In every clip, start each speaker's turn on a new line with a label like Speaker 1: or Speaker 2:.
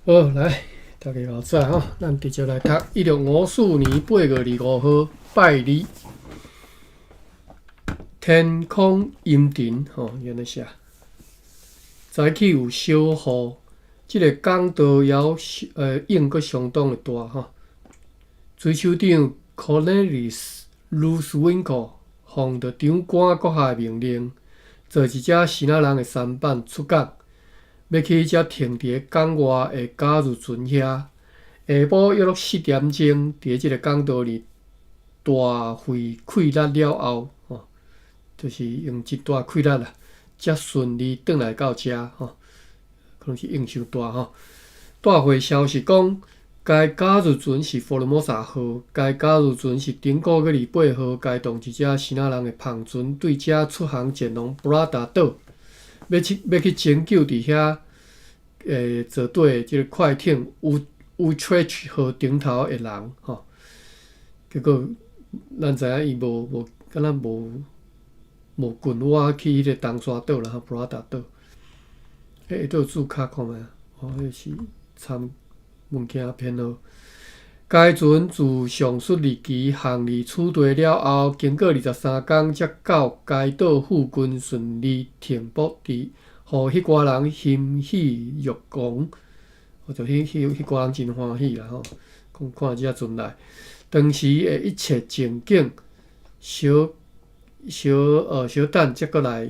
Speaker 1: 好，來，大家好早吼，咱直接來讀1654年8月25號拜二，天空陰沉吼，按呢寫。早起有小雨，這个港道猶湧閣相當的大吼。水手長 Cornelis Loosewinkel 奉著長官閣下的命令，坐一隻支那人的舢板出港，欲去彼隻停佇咧港外的假日船遐。下晡約莫4點鐘，佇咧這个港道裡大費氣力了後，吼，就是用真大氣力啦，才順利轉來到遮吼。可能是湧傷大吼。帶回消息講，該假日船是福爾摩沙號，該假日船是頂個月28號，開動一隻支那人的帆船對遮出航前往布拉達島，欲去拯救佇遐坐底這个快艇烏烏特奇號頂頭的人吼。結果咱知影伊無無敢若無無滾倚去彼个東沙島啦，布拉達島。欸，下倒註卡看覓啊？哦，彼是參物件編號。該船自上述日期航離此地了後，經過23工，才到該島附近順利停泊佇，予彼寡人欣喜若狂。哦，就彼寡人真歡喜啦吼，講看這隻船來。當時的一切情景，小小小等，才閣來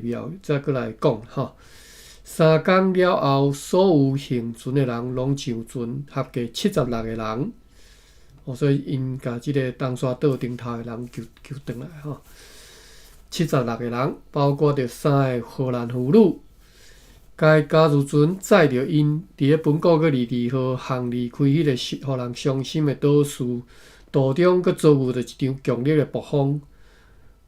Speaker 1: 描，才閣來講吼。3工了後，所有行船的人攏上船，合計76個人。哦，所以𪜶共這个東沙島頂頭的人救轉來吼。76個人，包括著三个荷蘭婦女。該假日船載著𪜶佇咧本個月22號航離開彼个予人傷心的島嶼，途中閣遭遇著一場強烈的暴風。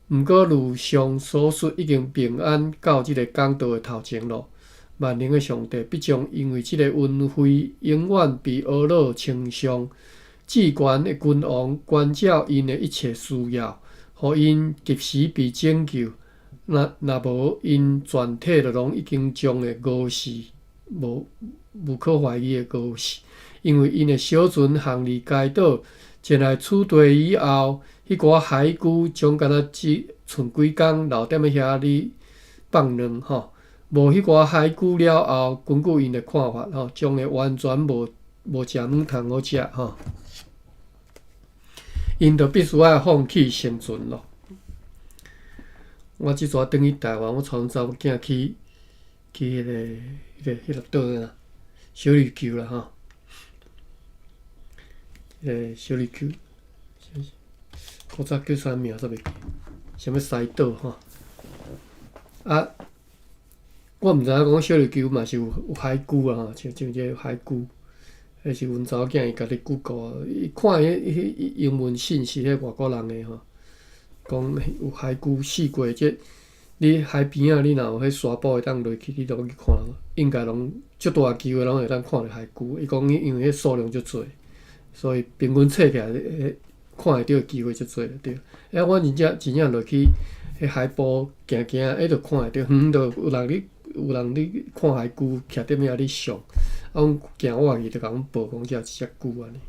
Speaker 1: 毋過，如上所述，已經平安到這个港道的頭前囉。萬能的上帝必將因為這个恩惠，永遠被呵咾稱頌。至懸的君王關照𪜶的一切需要，予𪜶及時被拯救。若無，𪜶全體就攏已經將會餓死，無無可懷疑的餓死。因為𪜶的小船航離該島前來此地以後，彼寡海龜將敢若只賰幾工留踮咧遐咧放卵吼。無彼寡海龜了後，根據𪜶的看法吼，將會完全無食物通好食吼。𪜶就必須愛放棄生存囉。我這逝轉去台灣，我帶阮查某囝去彼个島啊，小琉球啦吼。彼个小琉球，古早叫啥名煞袂記，啥物西島吼。啊，我毋知影講小琉球嘛是有海龜啊吼，像這个海龜，彼是阮查某囝伊家己 Google，伊看彼英文信息，彼外國人的吼，講有海龜四季這，你海邊仔你若有彼沙埔會當落去，你都去看，應該攏足大機會攏會當看著海龜。伊講因為彼數量足濟，所以平均計起來，看會著的機會足濟對。欸，我真正真正落去彼海埔行行，欸，就看會著，遠遠就有人咧看海龜，徛踮遐咧相。啊，阮行倚去就共阮報講這有一隻龜按呢。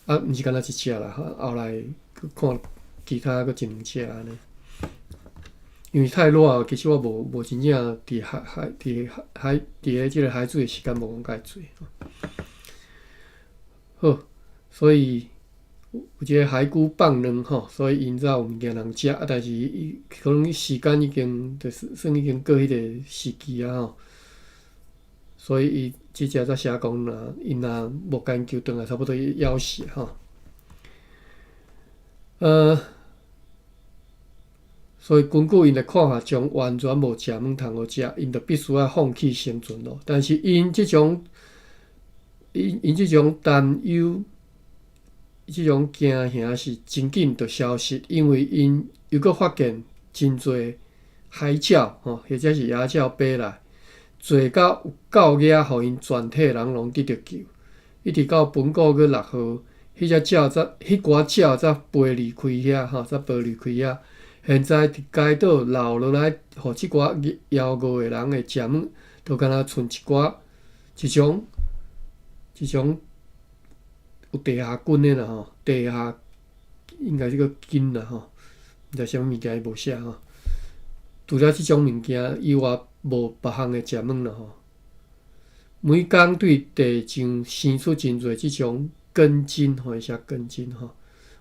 Speaker 1: 啊，毋是干焦一隻啦，後來閣看其他閣一兩隻按呢。因為太熱，其實我無真正佇海海佇海佇咧這个海水的時間無講介濟。好，所以有一个海龜放卵吼，所以𪜶才有物件通食。啊，但是伊可能時間已經就是算已經過彼个時期啊吼，所以伊這隻才寫講若𪜶若無共𪜶救轉來，差不多枵死吼。所以根據𪜶的看法，將完全無食物通好食，𪜶就必須愛放棄生存囉。但是𪜶這種擔憂、這種驚嚇是真緊就消失，因為𪜶又閣發現真濟海鳥吼，或者是野鳥飛來，濟到有夠額，予𪜶全體人攏得著救。一直到本個月6號，彼隻鳥才，彼寡鳥才飛離開遐吼，才飛離開遐。現在佇該島留落來，予這寡枵餓的人的食物，就敢若賰一寡一種有地下根的啦吼，地下應該是個根啦吼，毋知啥物物件伊無寫吼。除了這種物件以外，無別項的食物啦吼。每工對地上生出真濟這種根莖吼，伊寫根莖吼。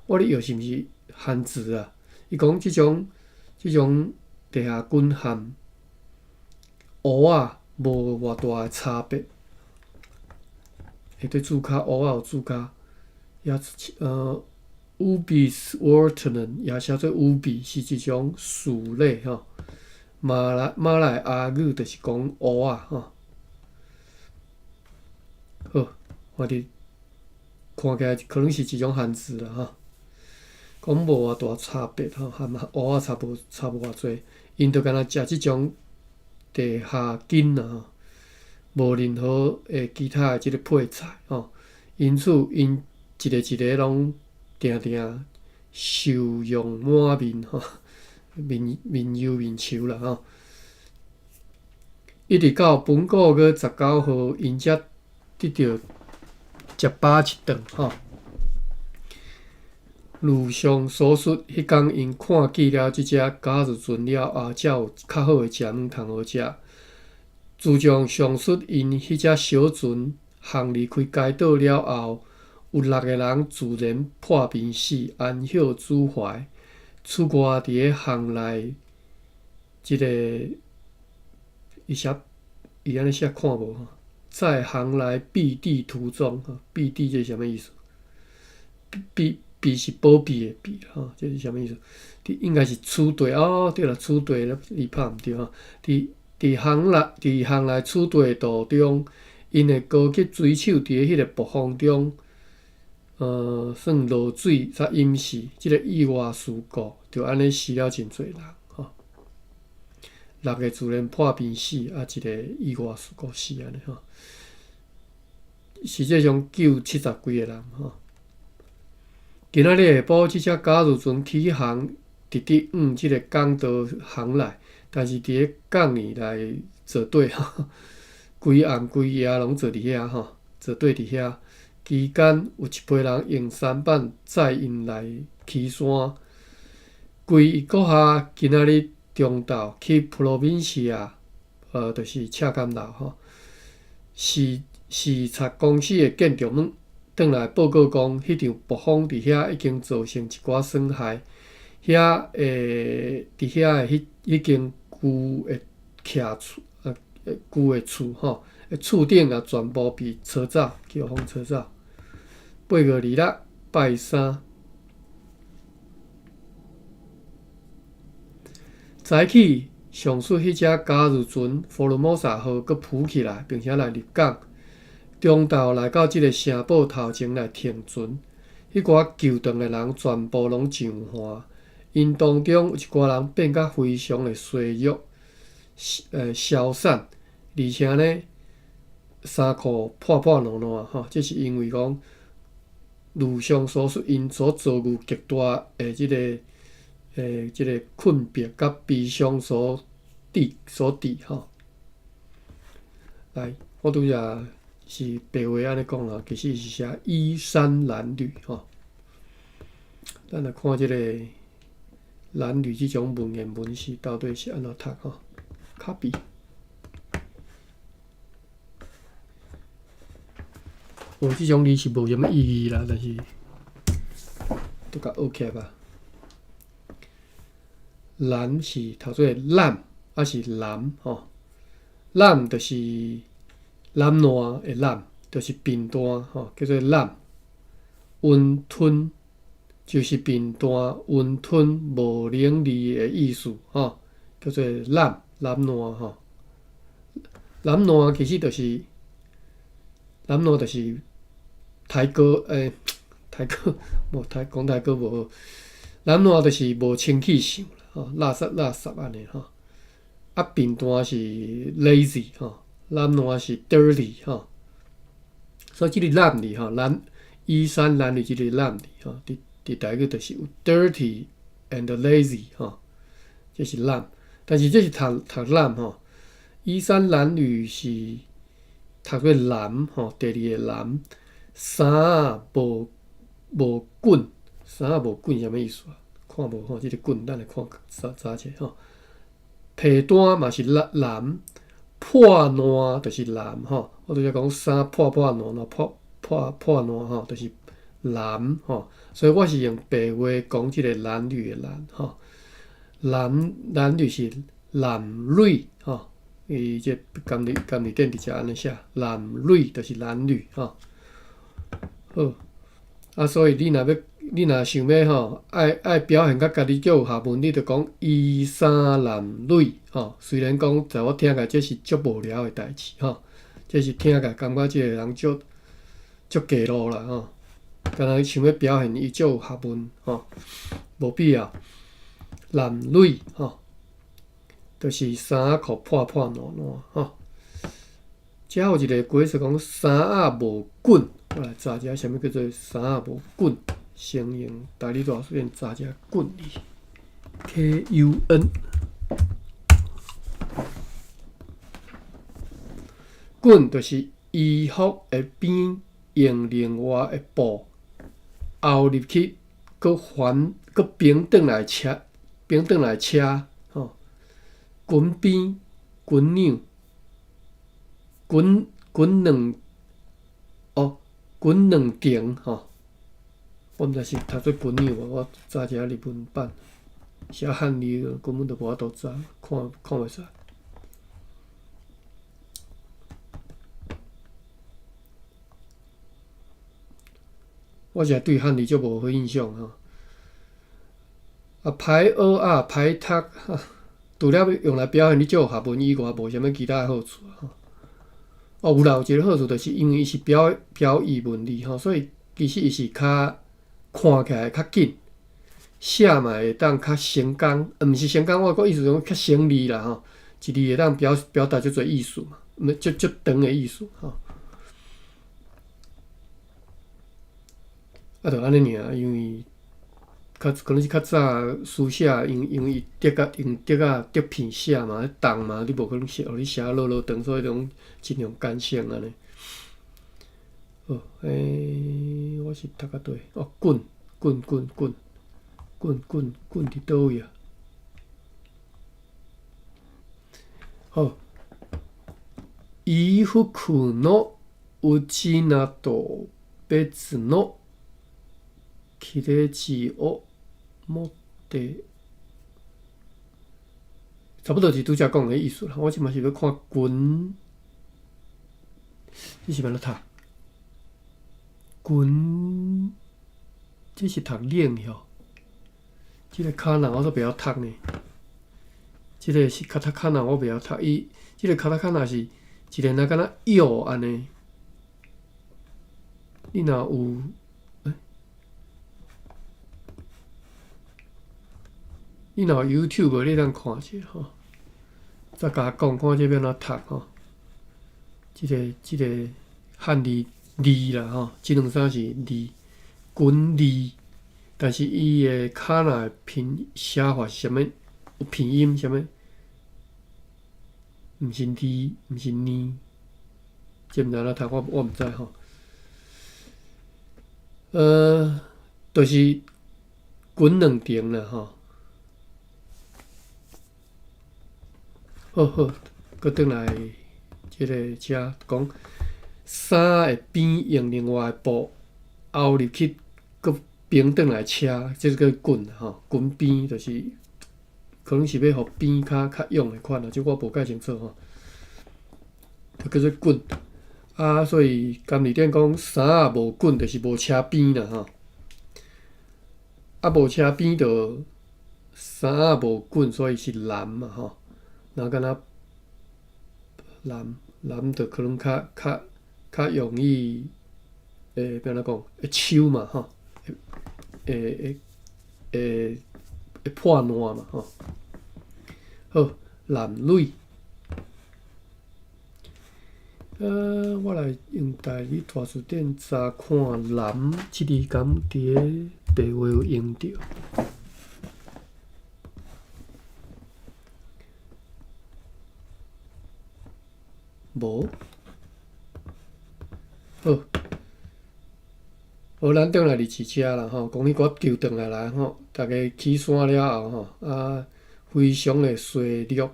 Speaker 1: 我咧藥是毋是番薯啊？伊講這種地下根和芋仔無偌大的差別。會對註跤，芋仔有註跤，也Ubis Wortelen 也寫做 ubi，是一種薯類吼。馬來亞語就是講芋仔吼。好，我佇看起來可能是一種番薯啦吼。講無偌大差別吼，和芋仔差無偌濟，𪜶就干焦食這種地下根啦吼，無任何的其他的這個配菜吼。因此，𪜶一个一个攏定定愁容滿面吼，面憂面愁啦吼。一直到本個月19號，𪜶才得著食飽一頓吼。如上所述，彼工𪜶看見了這隻假日船了後，才有較好的食物通好食。自從上述𪜶彼隻小船航離開該島了後，有六个人自然破病死，安歇主懷。此外，佇咧航內，這个伊寫伊按呢寫看無吼，在航來避地途中，避地這是啥物意思？避避是保庇的庇吼，這是啥物意思？佇應該是此地哦，對啦，此地你拍毋對吼。佇航來此地的途中，𪜶的高級水手佇咧彼个暴風中，算落水才淹死，這个意外事故就按呢死了真濟人吼。六个自然破病死，啊，一个意外事故死按呢吼。實際上救70幾个人吼。今仔日下晡，這隻假日船起航，直直往這个港道航來，但是佇咧港里來坐底吼，規暗規夜攏坐佇遐吼，坐底佇遐。期間有一批人用舢板載𪜶來起山。歸閣下今仔日中晝去 Provincia，就是赤崁樓吼，視察公司的建築物，轉來報告講，彼場暴風佇遐已經造成一寡損害，遐的佇遐的彼間舊的徛厝，舊的厝吼，厝頂也全部被吹走，予風吹走。8月26，拜三，早起上述彼隻假日船福爾摩沙號閣浮起來，並且來入港。中晝來到這个城堡頭前來停船，彼寡救轉的人全部攏上岸，𪜶當中有一寡人變甲非常的衰弱、消散，而且呢，衫褲破破爛爛吼，這是因為講，如上所述，𪜶所遭遇極大的這个困迫佮悲傷所致吼。來，我拄才是白話按呢講啦，其實是寫衣衫襤褸吼。咱來看這个襤褸這種文言文是到底是按怎讀吼？Copy。哦，這種字是無啥物意義啦，但是都共學起來吧。襤是讀做攬，抑是藍吼？攬就是懶惰的懶，就是貧惰吼，叫做懶。溫吞就是貧惰、溫吞、無能力的意思吼，叫做懶懶惰吼。懶惰其實就是懶惰，就是抬高抬高無抬講抬高無好，懶惰就是無清氣想啦吼，垃圾垃圾按呢吼。啊，貧惰是 lazy 吼，懶惰是 dirty 吼。所以這个懶字吼，懶衣衫襤褸這个懶字吼，佇台語就是有 dirty and lazy 吼，這是懶，但是這是讀讀懶吼。衣衫襤褸是讀做男吼，第二個男，衫仔無無滾，衫仔無滾啥物意思啊？看無吼，這個滾，咱來看查查者吼。被單嘛是藍藍，破爛就是藍吼。我拄才講衫破破爛爛，破破破爛吼，就是藍吼。所以我是用白話講這個藍綠的藍吼。藍藍綠是藍綠吼，伊這監理監理店直接按呢寫，藍綠就是藍綠吼。好，啊，所以你若欲，你若想欲吼，愛愛表現甲家己足有學問，你就講衣衫襤褸吼。雖然講在我聽起來這是足無聊的代誌吼，這是聽起來感覺這个人足足假路啦吼，敢若想欲表現伊足有學問吼，無必要。襤褸吼，就是衫仔褲破破爛爛吼。遮有一個解釋講衫仔無滾，我來查一下啥物叫做衫仔無滾。先用台語大辭典查一下滾字，K U N。滾就是衣服的邊用另外的布凹入去，閣翻閣平轉來車，平轉來車吼。滾邊、滾兩、滾滾兩哦，滾兩層吼。我毋知是讀做滾兩無，我查一下日文版，寫漢字根本就無法度查，看看袂出來。我實在對漢字足無好印象吼。啊，歹學啊，歹讀，除了用來表現你足有學問以外，無啥物其他的好處吼。哦，有啦，有一個好處就是因為伊是表表意文字吼，所以其實伊是較看起來較緊，寫嘛會當較成功，毋是成功，我講意思講較省力啦吼，一字會當表表達足濟意思嘛，毋足足長的意思吼。啊，就按呢爾，因為較可能是較早書寫，因因為伊竹仔用竹仔竹片寫嘛，彼重嘛，你無可能寫，予你寫落落長，所以攏盡量簡省按呢。好，欸，我是讀甲佗？哦，滾滾滾滾滾滾滾佇佗位啊？好，衣服の内など別の切れ字を持って，差不多是拄才講的意思啦。我這馬是欲看滾，這是欲按怎讀？滾，這是讀冷吼。這个卡納我煞袂曉讀呢。這个是卡塔卡納，我袂曉讀。伊這个卡塔卡納是一个若敢若藥按呢。你若有，欸，你若有 YouTube，你通看者吼。再共我講，看這欲按怎讀吼。這个這个漢字字啦吼，這兩三是字，滾字，但是伊的卡納的拼寫法是啥物？有拼音啥物？毋是字，毋是呢，這毋知按怎讀，我我毋知吼。就是滾兩層啦吼。好好，閣轉來這个遮講，衫的邊用另外的布凹入去，閣平轉來車，這個叫滾吼，滾邊就是可能是欲予邊較較勇的款啊，這我無介清楚吼。就叫做滾啊，所以監理店講衫仔無滾，就是無車邊啦吼。啊，無車邊就衫仔無滾，所以是藍嘛吼。若敢若藍藍就可能較較較容易，會欲按怎講？會抽嘛吼，會會會會破爛嘛吼。好，襤褸。我來用台語大辭典查看“藍”這字敢佇咧白話有用著。無。好，好，咱轉來日誌遮啦吼，講彼我救轉來來吼，逐家起山了後吼，啊，非常的衰弱，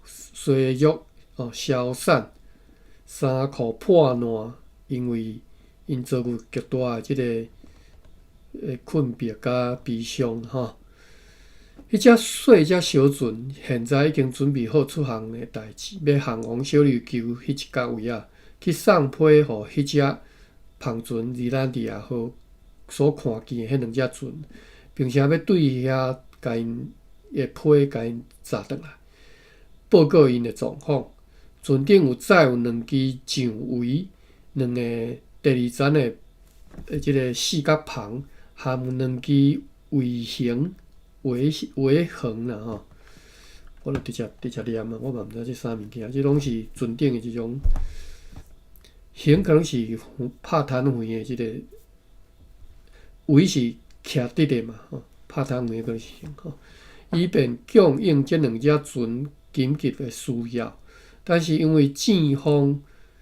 Speaker 1: 衰弱哦，消散，衫褲破爛，因為𪜶遭遇極大的這个困迫佮悲傷吼。彼隻細隻小船現在已經準備好出航的代誌，欲航往小琉球彼一角位仔去送批予彼隻帆船尼蘭迪亞號所看見的彼兩隻船，並且欲對遐共𪜶的批共𪜶載轉來，報告𪜶的狀況。船頂有載有兩支象桅、兩個第二層的這个四角帆，含兩支桅形。桅桅橫啦吼，我就直接直接念啊，我嘛毋知這啥物件，這攏是船頂的這種橫可能是拍攤位的這个桅是徛直的嘛吼，拍攤位可能是橫吼，以便供應這兩隻船緊急的需要。但是因為戰風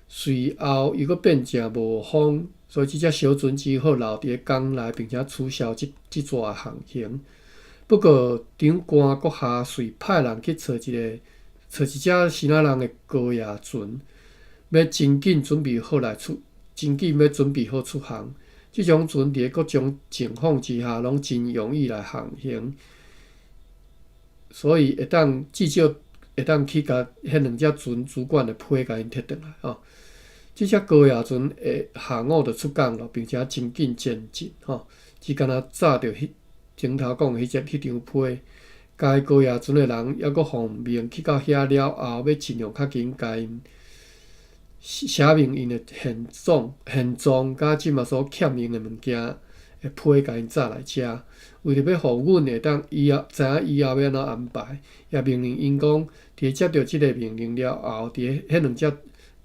Speaker 1: 隨後又閣變成無風，所以這隻小船只好留佇咧港內，並且取消這這逝的航行。不過，長官閣下遂派人去揣一个、揣一隻支那人的高壓船，欲真緊準備好來出，真緊欲準備好出航。這種船佇咧各種情況之下，攏真容易來航行，所以會當至少會當去共彼兩隻船主管的批共𪜶提轉來吼。這隻高壓船會下午就出港咯，並且真緊前進吼，只干焦載著彼。前頭講的彼隻彼張批，該高壓船的人猶閣奉命去到遐了後，欲盡量較緊共𪜶寫明𪜶的現狀、現狀，佮這馬所欠用的物件的批，共𪜶載來遮，為著欲予阮會當以後知影以後欲按怎安排，也命令𪜶講，佇接著這个命令了後，佇彼兩隻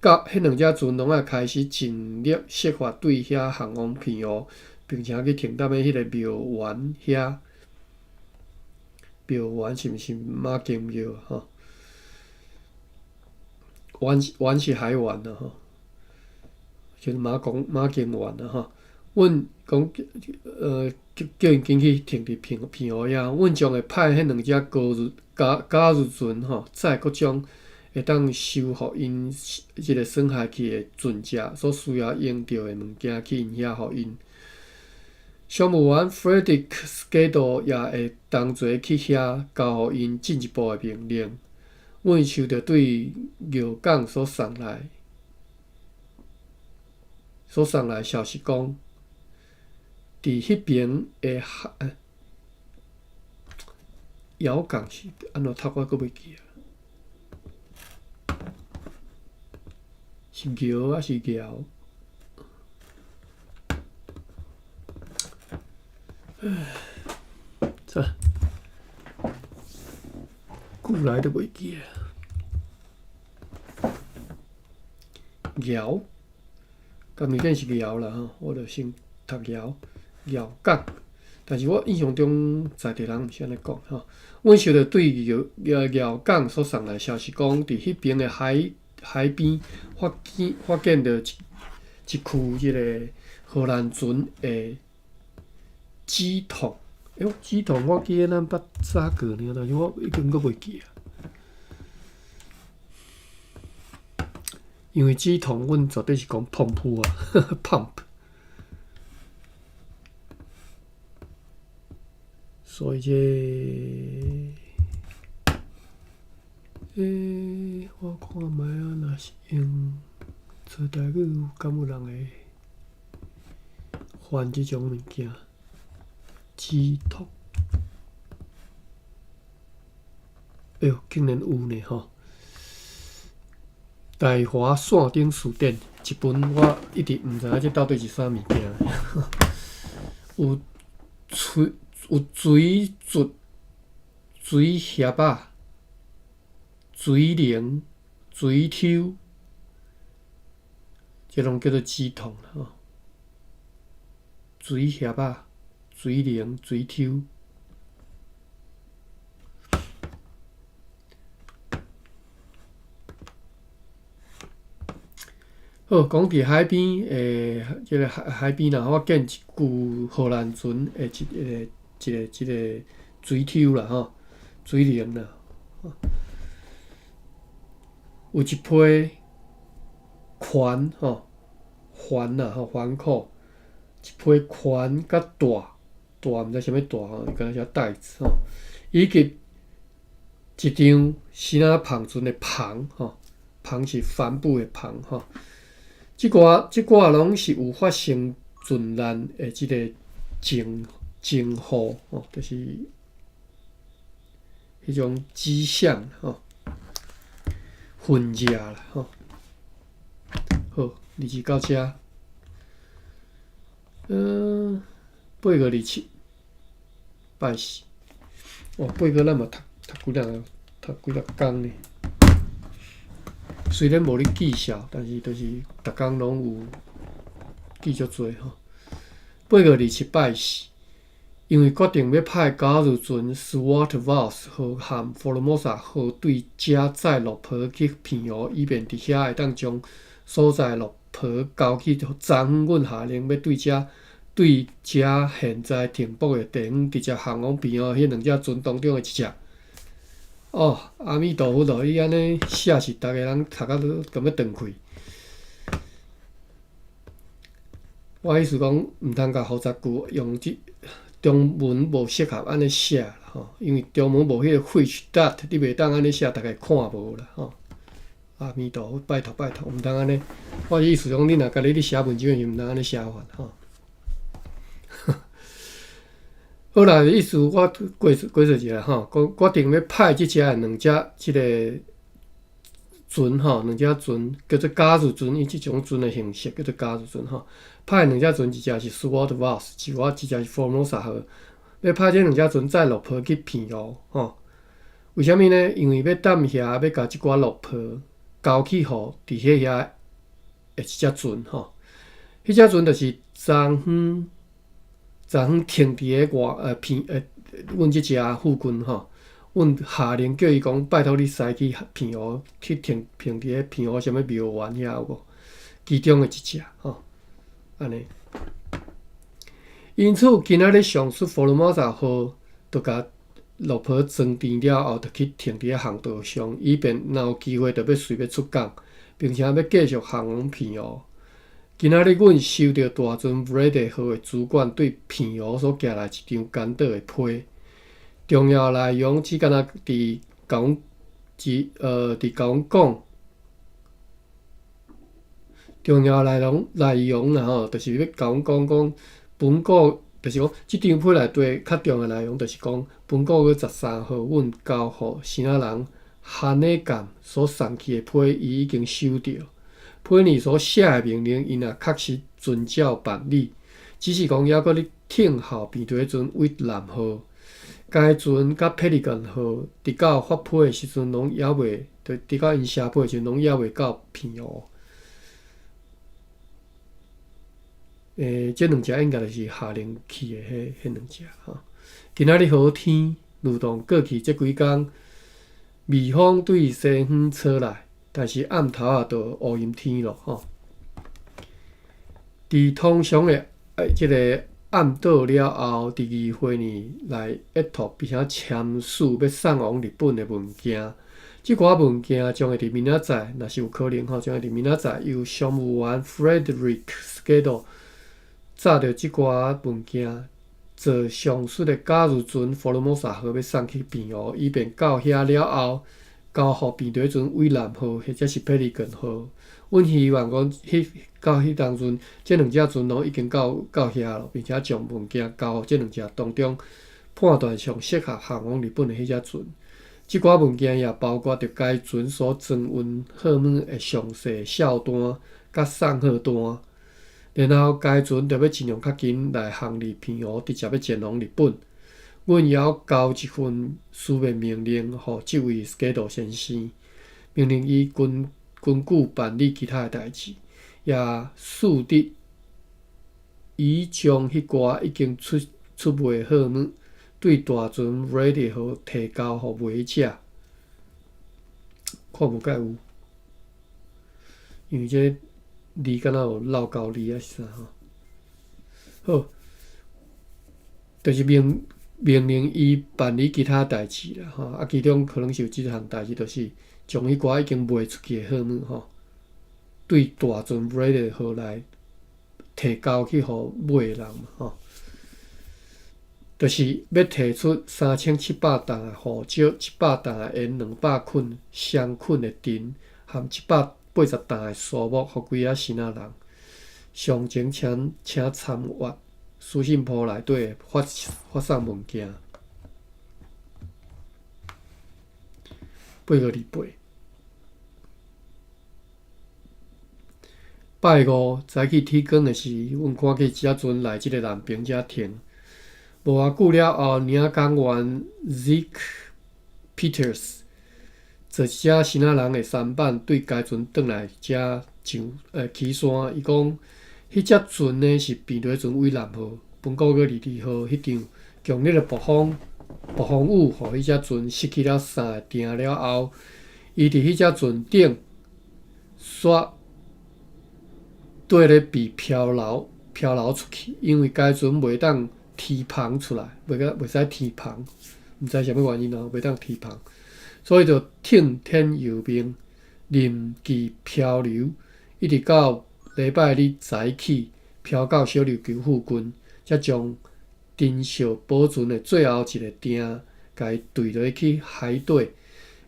Speaker 1: 到彼兩隻船攏愛開始盡力設法對遐航往澎湖。並且去停踮咧彼个廟園遐，廟園是毋是媽宮廟吼？園園是海員啦吼，就是媽宮媽宮園啦吼。阮講叫叫𪜶緊去停佇澎澎湖遐，阮將會派彼兩隻高日加加日船吼，載各種會當修復𪜶這个損害去的船隻所需要用著的物件去𪜶遐，予𪜶。商務員 Frederick Skiddo 也會同齊去遐，交予𪜶進一步的命令。阮收著對姚港所送來、所送來消息講，佇彼爿的海姚港是按怎讀我閣袂記啊？是姚抑是姚？唉，這久來都袂記啊。姚，咁明顯是姚啦吼，我就先讀姚，姚港。但是我印象中在地人毋是按呢講吼。阮收著對姚姚姚港所送來消息講，佇彼爿的海海邊發見發現著一一區這个荷蘭船的紙筒，欸，紙筒我記得咱捌查過爾，但是我已經閣袂記啊。因為紙筒，阮絕對是講 pump 啊，pump。所以這個，欸，我看覓啊，若是用做台語，敢有人會翻這種物件？紙筒，哎喲，竟然有呢吼！大華線頂辭典一本，我一直毋知影這到底是啥物件。有錘，有錘鑿、錘協仔、錘鈴、錘抽，這攏叫做紙筒吼。錘協仔。水靈、水抽，好，講佇海邊的這个海邊啦，我見一具荷蘭船的一個水抽啦吼，水龍啦，有一批環吼，環啦吼，環口，一批環佮帶，帶毋知啥物帶吼，敢若寫袋子吼，以及一張支那帆船的帆吼，帆是帆布的帆吼。這寡攏是有發生船難的這个徵兆吼，就是彼種跡象吼，痕跡啦吼。好，二二到遮，8月27，拜四。哦，8月咱嘛讀幾若讀幾若工呢。雖然無咧記數，但是就是逐工攏有記足濟吼。8月27拜四，因為決定欲派假日船 Zwarte Vos 號和福爾摩沙號對遮載落婆去澎湖，以便佇遐會當將所載落婆交去昨昏阮下令欲對遮現在停泊的地方直接航往澎湖彼兩隻船當中的一隻。哦，阿彌陀佛咯！伊按呢寫是逐个人讀甲都敢欲斷氣。我意思講，毋通共複雜句用這中文無適合按呢寫啦吼，因為中文無彼個 which that，你袂當按呢寫，逐个看無啦吼。阿彌陀佛，拜託拜託，毋通按呢。我意思講，你若家己咧寫文章時，毋通按呢寫法吼。好啦，意思我過過說一下吼，講決定欲派這隻兩隻這个船吼，兩隻船叫做假日船，伊這種船的形式叫做假日船吼。派兩隻船，一隻是 Zwarte Vos，一隻是福爾摩沙號。欲派這兩隻船載落婆去澎湖吼。為啥物呢？因為欲踮遐欲共這寡落婆交去予佇彼遐的一隻船吼。彼隻船就是昨昏。昨昏停佇个外澎阮這遮附近吼，阮下令叫伊講，拜託你駛去澎湖，去停停佇个澎湖啥物廟園遐有無？其中的一隻吼，按呢。因此，今仔日上述福爾摩沙號，就共落婆裝填了後，就去停佇个航道上，以便若有機會，就欲隨欲出港，並且欲繼續航往澎湖。今仔日阮收著大船 Vrede 號的主管對澎湖所寄來一張干島的批，重要內容只干焦佇共阮只佇共阮講，重要內容啦吼，就是欲共阮講講本國，就是講這張批內底較重要內容，就是講本個月13號，阮交予支那人漢內甘所送去的批，伊已經收著。批內所寫的命令，𪜶也確實遵照辦理，只是講猶閣咧聽候平地船偉南號。該船佮佩利根號直到發批的時陣，攏猶未，就直到𪜶寫批的時陣，攏猶未到澎湖。這兩隻應該就是下令去的彼兩隻吼。今仔日好天，如同過去這幾工，微風對西方吹來。但是暗頭仔就烏陰天咯吼。佇通常的這个暗島了後，佇議會呢來閱讀並且簽署欲送往日本的文件。這寡文件將會佇明仔載，若是有可能吼，將會佇明仔載由商務員 Frederick Schedel 紮著這寡文件，坐上述的假日船福爾摩沙號欲送去澎湖，以便到遐了後，交予平地船偉南號或者是佩利根號。阮希望講，彼到彼當陣，這兩隻船攏已經到遐咯，並且將文件交予這兩隻當中判斷上適合航往日本的彼隻船。這寡文件也包括著該船所裝運貨物的詳細數單佮送貨單。然後該船著欲盡量較緊來航離澎湖，直接欲前往日本。阮猶交一份書面命令，予這位斯基道先生，命令伊根據辦理其他的代誌，也示得已將彼寡已經出賣貨物，對大船 Vrede 號提交予買者。看無蓋有，因為這字敢若有落勾字抑是啥吼？好，就是命令伊辦理其他代誌啦吼。啊，其中可能是有這項代誌，就是將彼寡已經賣出去的貨物吼，對大船 Vredel 號內提交去予買的人嘛吼。就是欲提出3700擔的胡椒、700擔的鹽、200捆雙捆的藤，含780擔的蘇木，予幾仔身仔人。上前請參閱書信簿內底發送物件。8月28，拜五早起天光的時，阮看見一隻船來這个南爿遮停。無偌久了後，領港員 Zeke Peters 坐一隻身仔人的舢板對該船轉來遮上起山。伊講，彼隻船呢是平底船偉南號，本古月22號彼場強烈的暴風雨，予彼隻船失去了三个碇了後，伊佇彼隻船頂煞綴咧被漂流出去，因為該船袂當提帆出來，袂使提帆，毋知啥物原因哦，袂當提帆，所以就聽天由命，任其漂流，一直到禮拜日早起，飄到小琉球附近，才將珍惜保存的最後一个碇，共伊墜落去海底。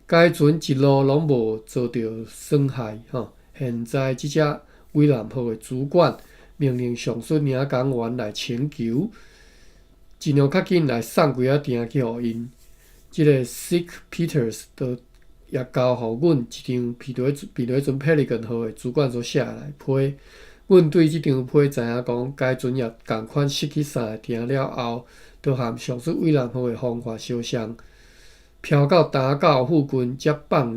Speaker 1: 該船一路攏無遭著損害。吼，現在這隻偉南號的主管命令上述領港員來請求，盡量較緊來送幾仔碇去予𪜶。這个 Zeke Peters 就也交予阮一張皮底船 Pelican 號的主管所寫來批。阮對這張批知影講，該船也仝款失去三个碇了後，就和上述偉南號的方法相像，飄到礁島附近，才放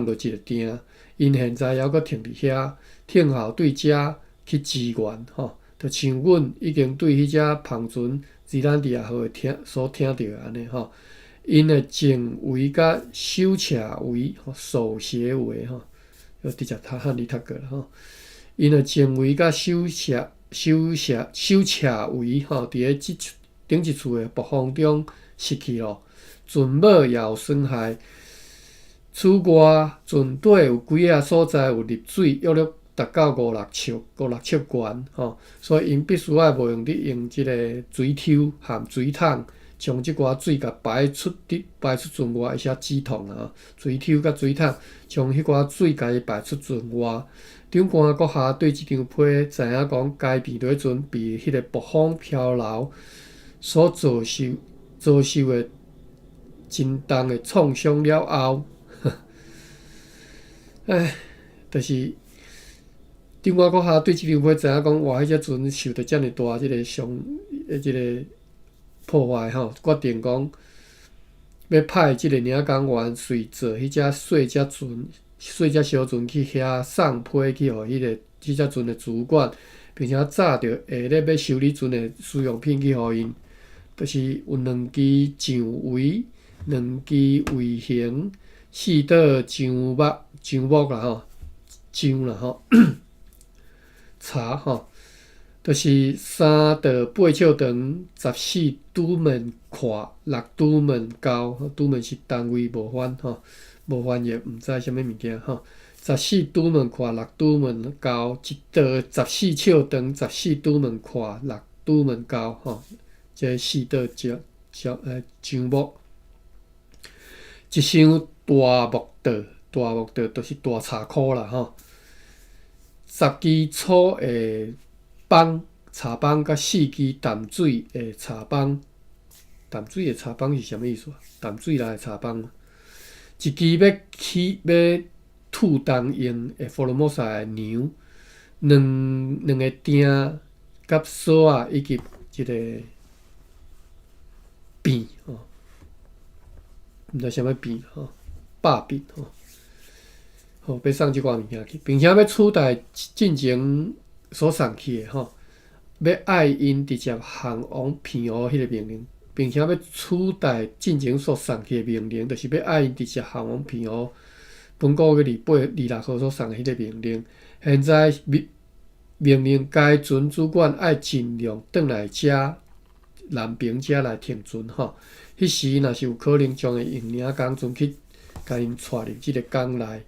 Speaker 1: 落一个碇。𪜶現在猶閣停佇遐，聽候對遮去支援。吼，就像阮已經對彼隻帆船吉蘭迪亞號的聽所聽著的按呢吼。𪜶的前桅佮手斜桅吼，手斜桅吼，就直接讀漢字讀過啦吼。𪜶的前桅佮手斜桅吼，佇咧這頂一次的暴風中失去咯，船母也有損害。此外，船底有幾个所在有入水，約略達到五六尺懸吼，所以𪜶必須愛無閒得用這个水抽含水桶，將這寡水共排出船外，會使止痛啊！水抽佮水桶將彼寡水共伊排出船外。長官閣下對這張批知影講，該平底船被彼个暴風漂流所遭受的真重的創傷了後，唉，就是長官閣下對這張批知影講，哇！彼隻船受著遮爾大這个傷，這个破壞吼，決定講欲派這个領港員隨坐彼隻細隻船、細隻小船去遐送批去予彼个這隻船的主管，並且載著下日欲修理船的使用品去予𪜶，就是有兩支槳桅、兩支桅形、四道槳木啦吼，槳啦吼，柴吼，就是三道8尺長、14都門闊、6都門高，都門是單位無翻吼，無翻譯，毋知啥物物件吼。14都門闊、6都門高，一道14尺長、14都門闊、6都門高吼，這四道槳木，一箱大木刀，大木刀就是大柴箍啦吼，10支粗的枋柴枋，佮四支淡水的柴枋，淡水的柴枋是啥物意思啊？淡水來的柴枋，一支欲起欲吐銅用的福爾摩沙的娘，兩個釘佮索仔以及一个柄吼，毋知啥物柄吼，把柄吼，好，欲送這寡物件去，並且欲取代進前所送去的吼，欲愛𪜶直接項王澎湖彼个命令，並且欲取代進前所送去的命令，就是欲愛𪜶直接項王澎湖。本古月28、26號所送的彼个命令，現在命令該船主管愛盡量轉來遮南爿遮來停船吼。彼時若是有可能，將會用領工船去共𪜶帶入這个港內。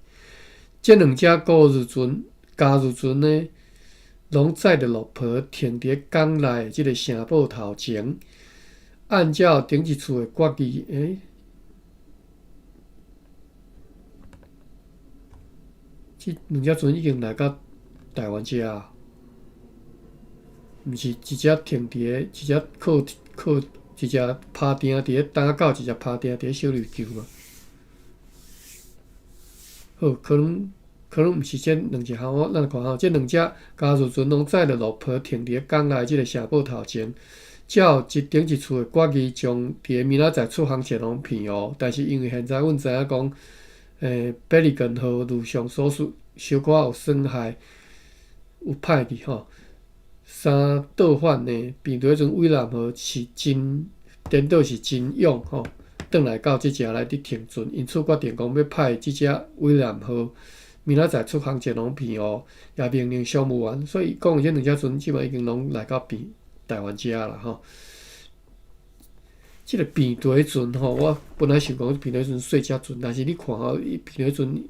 Speaker 1: 這兩隻過日船、加入船呢，攏載著路婆停佇港內的這个城堡頭前。按照頂一次的決議，欸，這兩隻船已經來到台灣遮啊，毋是一隻停佇咧，一隻靠靠，一隻拍定佇咧東仔島，一隻拍定佇咧小琉球嘛。好，可能可能毋是這兩隻，吼，我咱來看吼，這兩隻加入船攏載著路婆停佇咧港內這个城堡頭前，照一頂一次的決議，將佇咧明仔載出航前往澎湖。但是因為現在阮知影講，百利根號如上所述，小可有損害，有歹去吼。三倒反呢，平地陣偉南號是真顛倒是真勇吼，轉來到這遮來佇停船，因此決定講欲派這隻偉南號明仔載出航前往澎湖，也命令商務員。所以講這兩隻船這擺已經攏來到平台灣遮啦吼。這个平地船吼，我本來想講平地船細隻船，但是你看吼，伊平地船，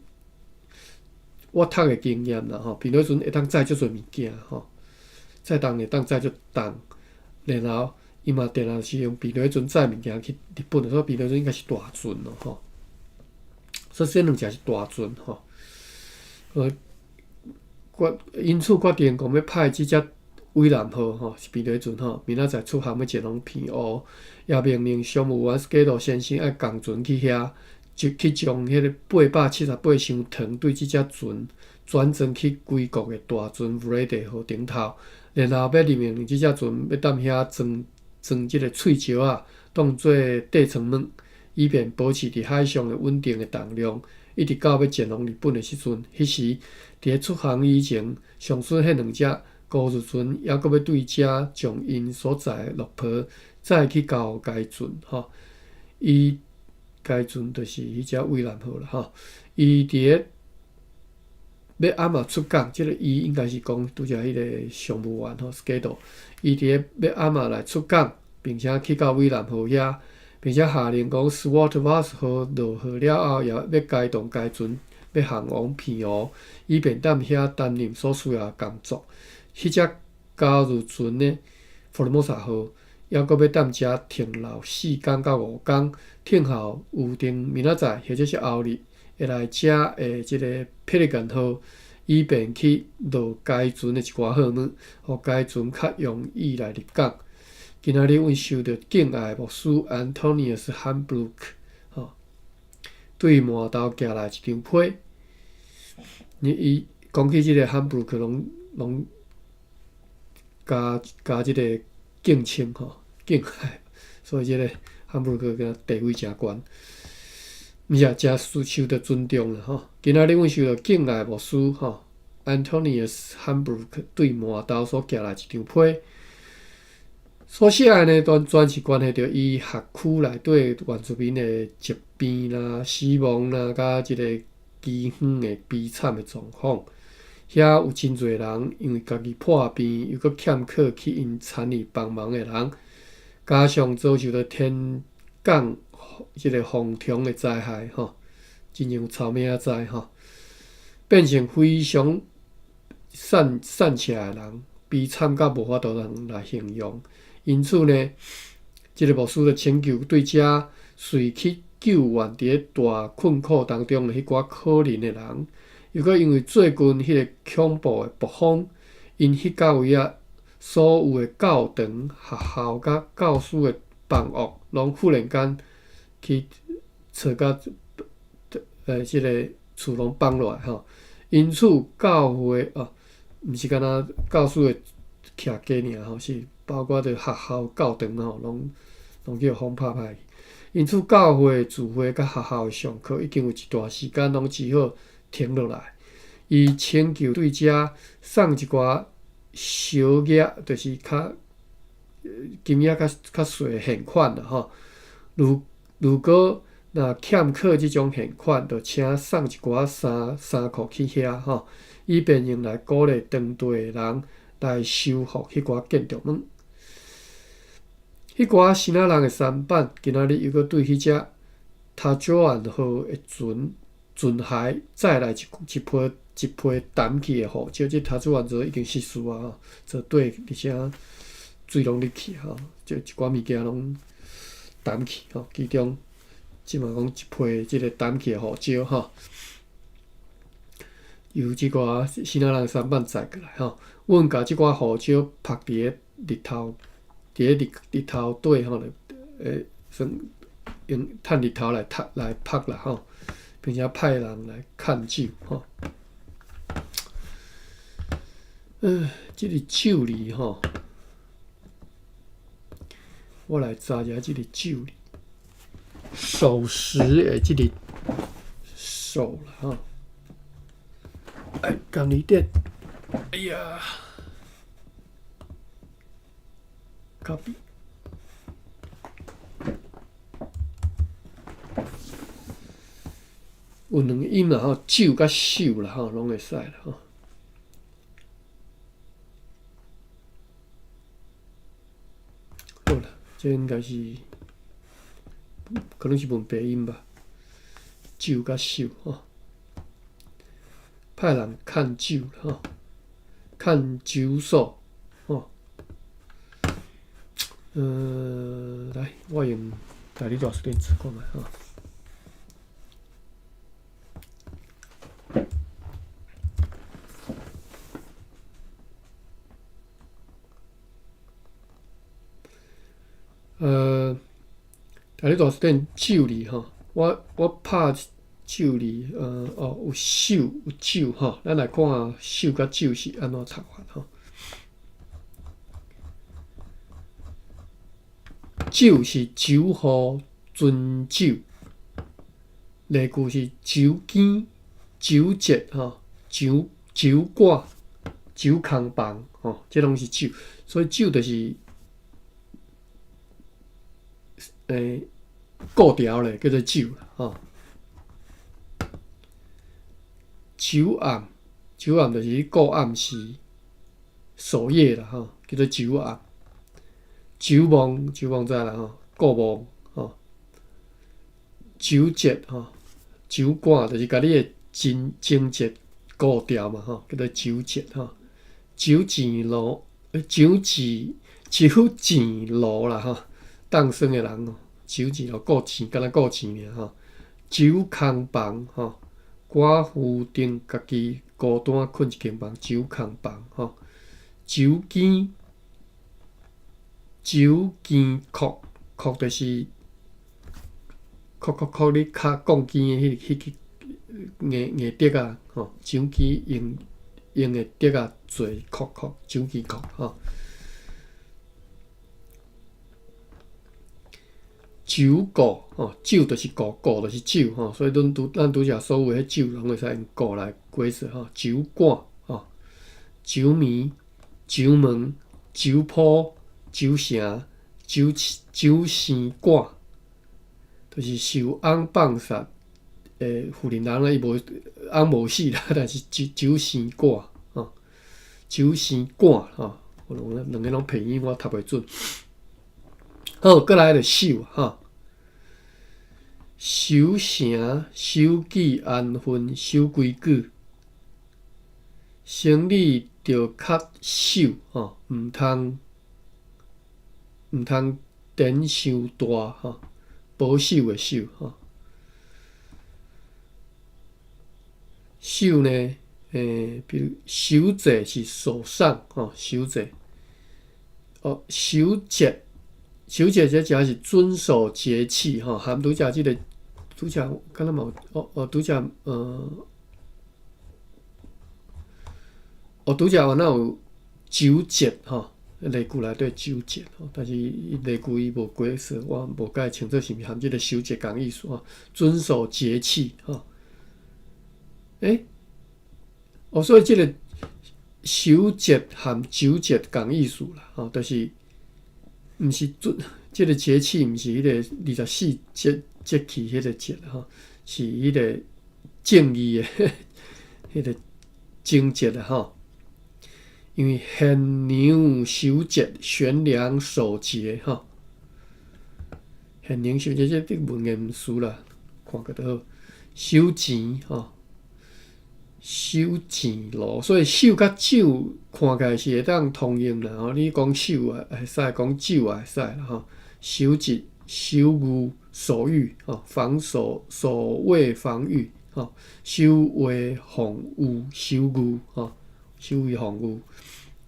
Speaker 1: 我讀的經驗啦吼，平地船會當載足濟物件吼，載重會當載足重，然後伊嘛定定是用平地船載物件去日本，所以平地船應該是大船咯吼。所以這兩隻是大船吼。決因此決定講欲派這隻偉南號吼，是平地船吼，明仔載出航欲前往澎湖，也命令商務員斯基羅先生愛仝船去遐，就去將彼个878箱糖對這隻船轉裝去歸國的大船弗雷德號頂頭，然後欲任命這隻船欲踮遐裝裝這个碎石仔，當做底層物，以便保持佇海上的穩定的重量，一直到欲前往日本的時陣。彼時佇咧出航以前，上述彼兩隻孤日船猶閣欲對遮將𪜶所載的路婆載去交予該船吼。伊該船就是彼隻偉南號啦吼。伊佇咧欲暗仔出港，這个伊應該是講拄才彼个商務員吼，schedule。伊佇咧欲暗仔來出港，並且去到偉南號遐，並且下令講斯沃特瓦斯號落河了後，也欲開動該船欲航往澎湖，以便踮遐擔任所需要的工作。彼隻加入船呢，福爾摩沙號，猶閣欲踮遮停留4工到5工，聽候預定明仔載或者是後日會來遮的這个佩利根號，以便去落該船的一寡貨物，予該船較容易來入港。今仔日阮收著敬愛牧師安東尼斯漢布魯克，吼，對滿頭寄來一張批。你伊講起這个漢布魯克，攏攏加加這个敬稱吼，敬愛，所以這个漢布魯克敢地位誠懸，毋是啊，誠受受著尊重啦吼。今仔日阮收著敬愛牧師吼，安東尼斯漢布魯克對滿頭所寄來一張批。所寫的呢，全全是關係著伊學區內底原住民的疾病啦、死亡啦，佮這个饑荒的悲慘的狀況。遐有真濟人因為家己破病，又閣欠靠去𪜶參與幫忙的人，加上遭受著天降這个風蟲的災害，吼，真正有臭命仔災吼，變成非常散散赤的人，悲慘到無法度通來形容。因此呢，這个牧師就請求對遮隨去救援佇咧大困苦當中的彼寡可憐的人，又閣因為最近彼个恐怖的暴風，𪜶彼到位仔所有的教堂、學校佮教師的房屋，攏忽然間去揣甲這个厝攏放落來吼。因此教會哦，毋是干焦教師的徛家爾吼，是包括著學校、教堂吼，攏攏去予風拍歹去。因此教會聚會佮學校的上課已經有一段時間攏只好停落來。伊請求對遮送一寡小額，就是較金額較較細的獻款啦吼。如如果若欠缺這種獻款，就請送一寡衫衫褲去遐吼，以便用來鼓勵當地的人來修復彼寡建築物。彼寡支那人的舢板，今仔日猶閣對彼隻塔祖安號的船船骸載來一一批一批澹去的胡椒，這塔祖安號已經失事啊！吼，做底而且水攏入去吼，這一寡物件攏澹去吼。其中這嘛講一批這个澹去的胡椒吼，由這寡支那人舢板載過來吼。阮共這寡胡椒曝佇咧日頭，佇咧日日頭底吼，算用趁日頭來曝來曝啦吼，並且派人來看守吼。這个守字吼，我來查一下這个守字，守時的這个守啦吼。哎，共你點，哎呀，copy。有兩个音啦吼，守佮守啦吼，攏會使啦吼。好啦，這應該是可能是文白音吧，守佮守吼。派人看守吼，看守所吼。來，我用台語大辭典查看覓吼。台語大辭典守字吼，我拍守字，哦，有守有守吼，咱來看守佮守是按怎讀法吼。酒是酒予樽酒，例句是酒羹、酒節吼、酒酒館、酒空房吼，這攏是酒，所以酒就是，顧牢咧，叫做酒啦吼。酒暗，酒暗就是你顧暗時守夜啦吼，叫做酒暗。酒望，酒望知啦吼，顧望吼。酒節吼，酒館就是共你的情情節顧牢嘛吼，叫做酒節吼。酒錢路，酒錢酒錢路啦吼，當耍的人吼，酒錢路顧錢，敢若顧錢爾吼。酒空房吼，寡婦頂家己孤單睏一間房，酒空房吼。酒羹，酒羹殼，殼就是殼殼殼，你敲鋼筋的彼彼个硬硬竹仔吼，酒羹用用的竹仔做殼殼，酒羹殼吼。酒顧吼，酒就是顧，顧就是酒吼，所以阮拄咱拄才所有彼酒攏會使用顧來解釋吼。酒館吼，酒暝、酒門、酒鋪、酒城、酒酒生館，就是受翁放殺的婦人人伊無翁無死啦，但是酒酒生館吼，酒生館吼，我兩個攏拼音我讀袂準。好，閣來就守吼，守城、守紀安分、守規矩，生理著較守吼，毋通毋通典傷大吼，保守的守吼。守呢，比如守節是守喪吼，守節哦，守節。守節這只是遵守節氣吼，含拄才這个拄才敢若嘛有哦哦拄才哦拄才原來有酒節吼，例句內底酒節吼，但是伊例句伊無解釋，我無介清楚是毋是含這个守節仝意思吼，遵守節氣吼。哦，所以這个守節含酒節仝意思啦，吼，就是。毋是准，這个節氣毋是彼个24節節氣彼个節吼，是彼个正義的彼个情節啦吼。因為賢良守節，賢良守節吼。賢良守節這個文言詞啦，看過就好。守錢吼，守錢路，所以守佮酒看起來是會當通用啦吼。你講守啊會使，講酒也會使啦吼。守節、守御、守御吼，防守、守衛、防禦吼，守衛、防禦、守御吼，守衛防禦，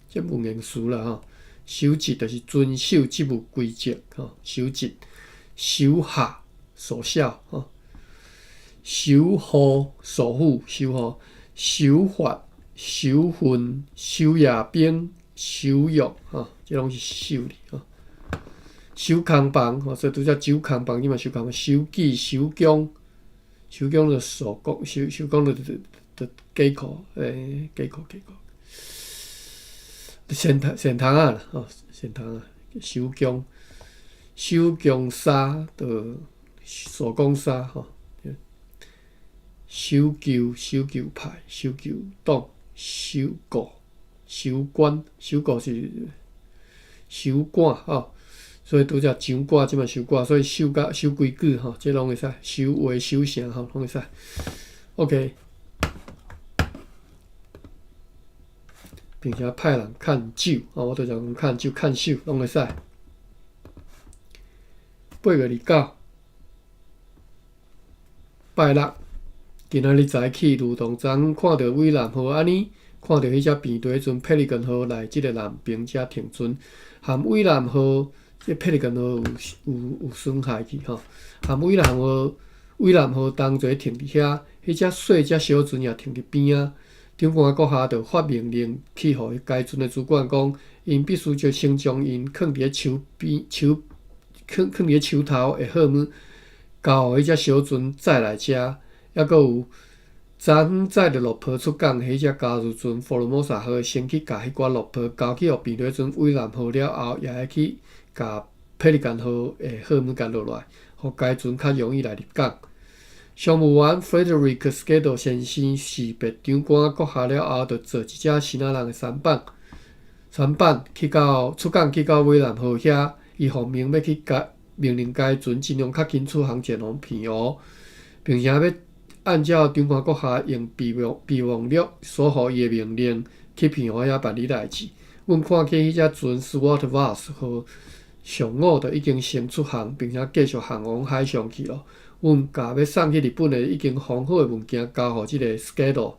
Speaker 1: 這文言詞啦吼。守節就是遵守職務規則吼，守節、守下、守孝吼，守護、守護、守護、守法、守訓、守夜兵、守約吼，這攏是守字吼。守空房吼，所以拄才守空房，你嘛守空房。守紀、守宮、守宮就守宮，守守宮就假口，假口假口。線頭線頭仔啦，吼，線頭仔。守宮、守宮紗就手工紗吼。守舊、守舊派、守舊黨、守顧、守官、守顧是守官吼。所以拄才掌管，這嘛守官，所以守甲守規矩吼，這攏會使。守話守城吼，攏會使。OK，並且派人看守，吼，我拄才講看守、看守攏會使。8月29，拜六，今仔日早起，如同昨昏看著偉南號按呢，看著彼隻平地船佩利根號來這个南平遮停船，含偉南號。這佩利根號有損害去吼，含偉南號偉南號同齊停佇遐，彼隻細隻小船也停佇邊仔。長官閣下就發命令去予該船的主管講，𪜶必須就先將𪜶囥佇咧樹邊樹囥囥佇咧樹頭的號碼，交予彼隻小船載來遮，抑閣有昨昏載著落坡出港的彼隻家私船福爾摩沙號，先去共彼寡落坡交去予平地船偉南號了後，也會去。共佩利干號的號碼共落來，予該船較容易來入港。商務員 Frederick Skiddo 先生士別長官閣下了後，就坐一隻支那人的舢板，舢板去到出港去到偉南號遐，伊奉命欲去共命令該船盡量較緊出航前往澎湖，並且欲按照長官閣下用備忘備忘錄所予伊的命令去澎湖遐辦理代誌。阮看見彼隻船 Swart Vos 號。上午就已經先出航，並且繼續航往海上去囉。阮共欲送去日本的已經封好的物件交予這个 Skiddo，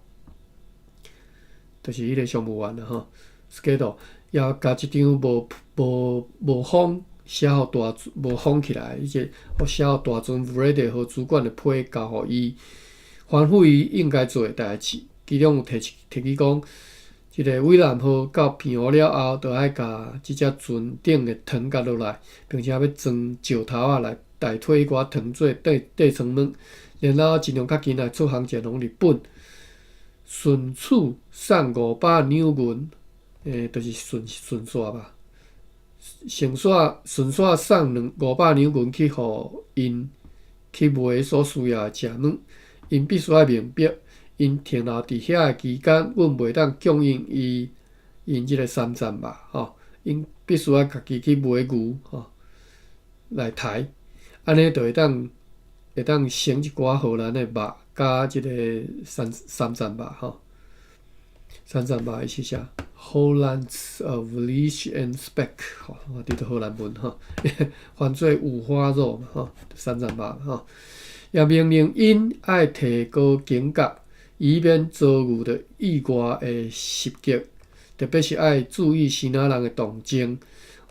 Speaker 1: 就是彼個商務員啦吼。Skiddo 也共一張無無無封寫予大無封起來，彼個寫予大船 Vrede 號主管的批交予伊，吩咐伊應該做的代誌。其中有提提起講。這个偉南號到澎湖了後，就愛共這隻船頂的糖共落來，並且欲裝石頭仔來代替彼寡糖做底底層物，然後盡量較緊來出航前往日本。順次送500兩銀，就是順順紲吧。順紲順紲送兩五百兩銀去予𪜶去賣所需要的食物，𪜶必須愛明白。𪜶停留佇遐的期間，阮袂當供應伊𪜶這个三層肉，吼，𪜶必須愛家己去買牛，吼，來刣，按呢就會當省一寡荷蘭的肉，佮這个三三層肉，吼。三層肉伊是啥？Hollands vlees en spek，吼，我佇咧荷蘭文吼，翻做五花肉嘛，吼，三層肉，吼。也命令𪜶愛提高警覺。以免遭遇著意外的襲擊，特別是愛注意支那人的動靜。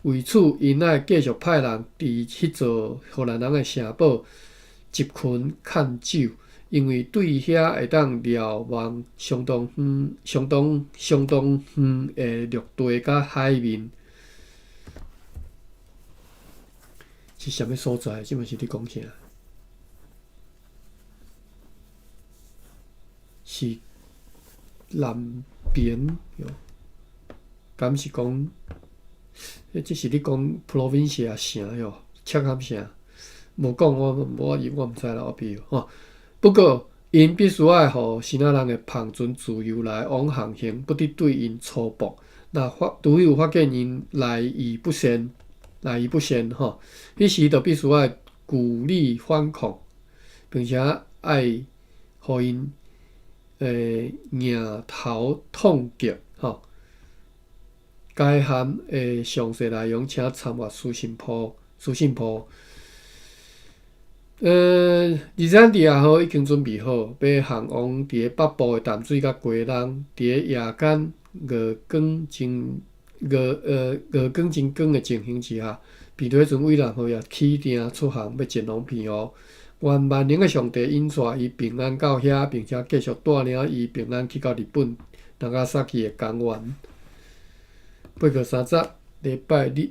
Speaker 1: 為此，𪜶愛繼續派人佇彼座荷蘭人的城堡集群看守，因為對遐會當瞭望相當遠、相當相當遠的陸地佮海面。是啥物所在？這嘛是咧講啥？是南平喲，敢是講？這是咧講 provincia 城喲，赤崁城。無講我我我毋知啦，後壁吼。不過 𪜶必須愛予支那人的帆船自由來往航行，不得對𪜶粗暴。若發，除非有發現𪜶來意不善，來意不善吼，彼時就必須愛具力反抗，並且愛予𪜶迎頭痛擊吼。該函的詳細內容，請參閱書信簿。書信簿。二三地亞號已經準備好，欲航往佇咧北部的淡水佮基隆，佇咧夜間月光真光的情形之下，平底船偉南號也起訂出航，欲前往澎湖。願萬能的上帝引帶伊平安到遐，並且繼續帶領伊平安去到日本那伽薩奇的港灣。8月30，禮拜日。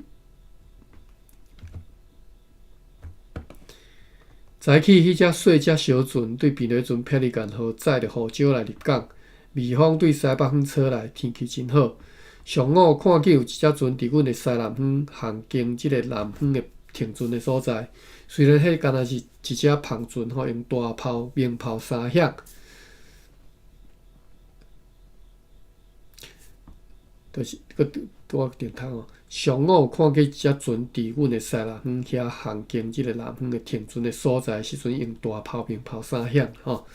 Speaker 1: 早起，彼隻細隻小船對平底船霹靂干號載著胡椒來入港，微風對西北方吹來，天氣真好。上午看見有一隻船佇阮的西南方航經這個南方的停船的所在，雖然彼敢若是一隻帆船吼，用大炮、鳴炮三響。就是閣拄仔重讀哦。上午看見一隻船佇阮的西南方遐航經這個南方的停船的所在時陣，用大炮、鳴炮三響吼。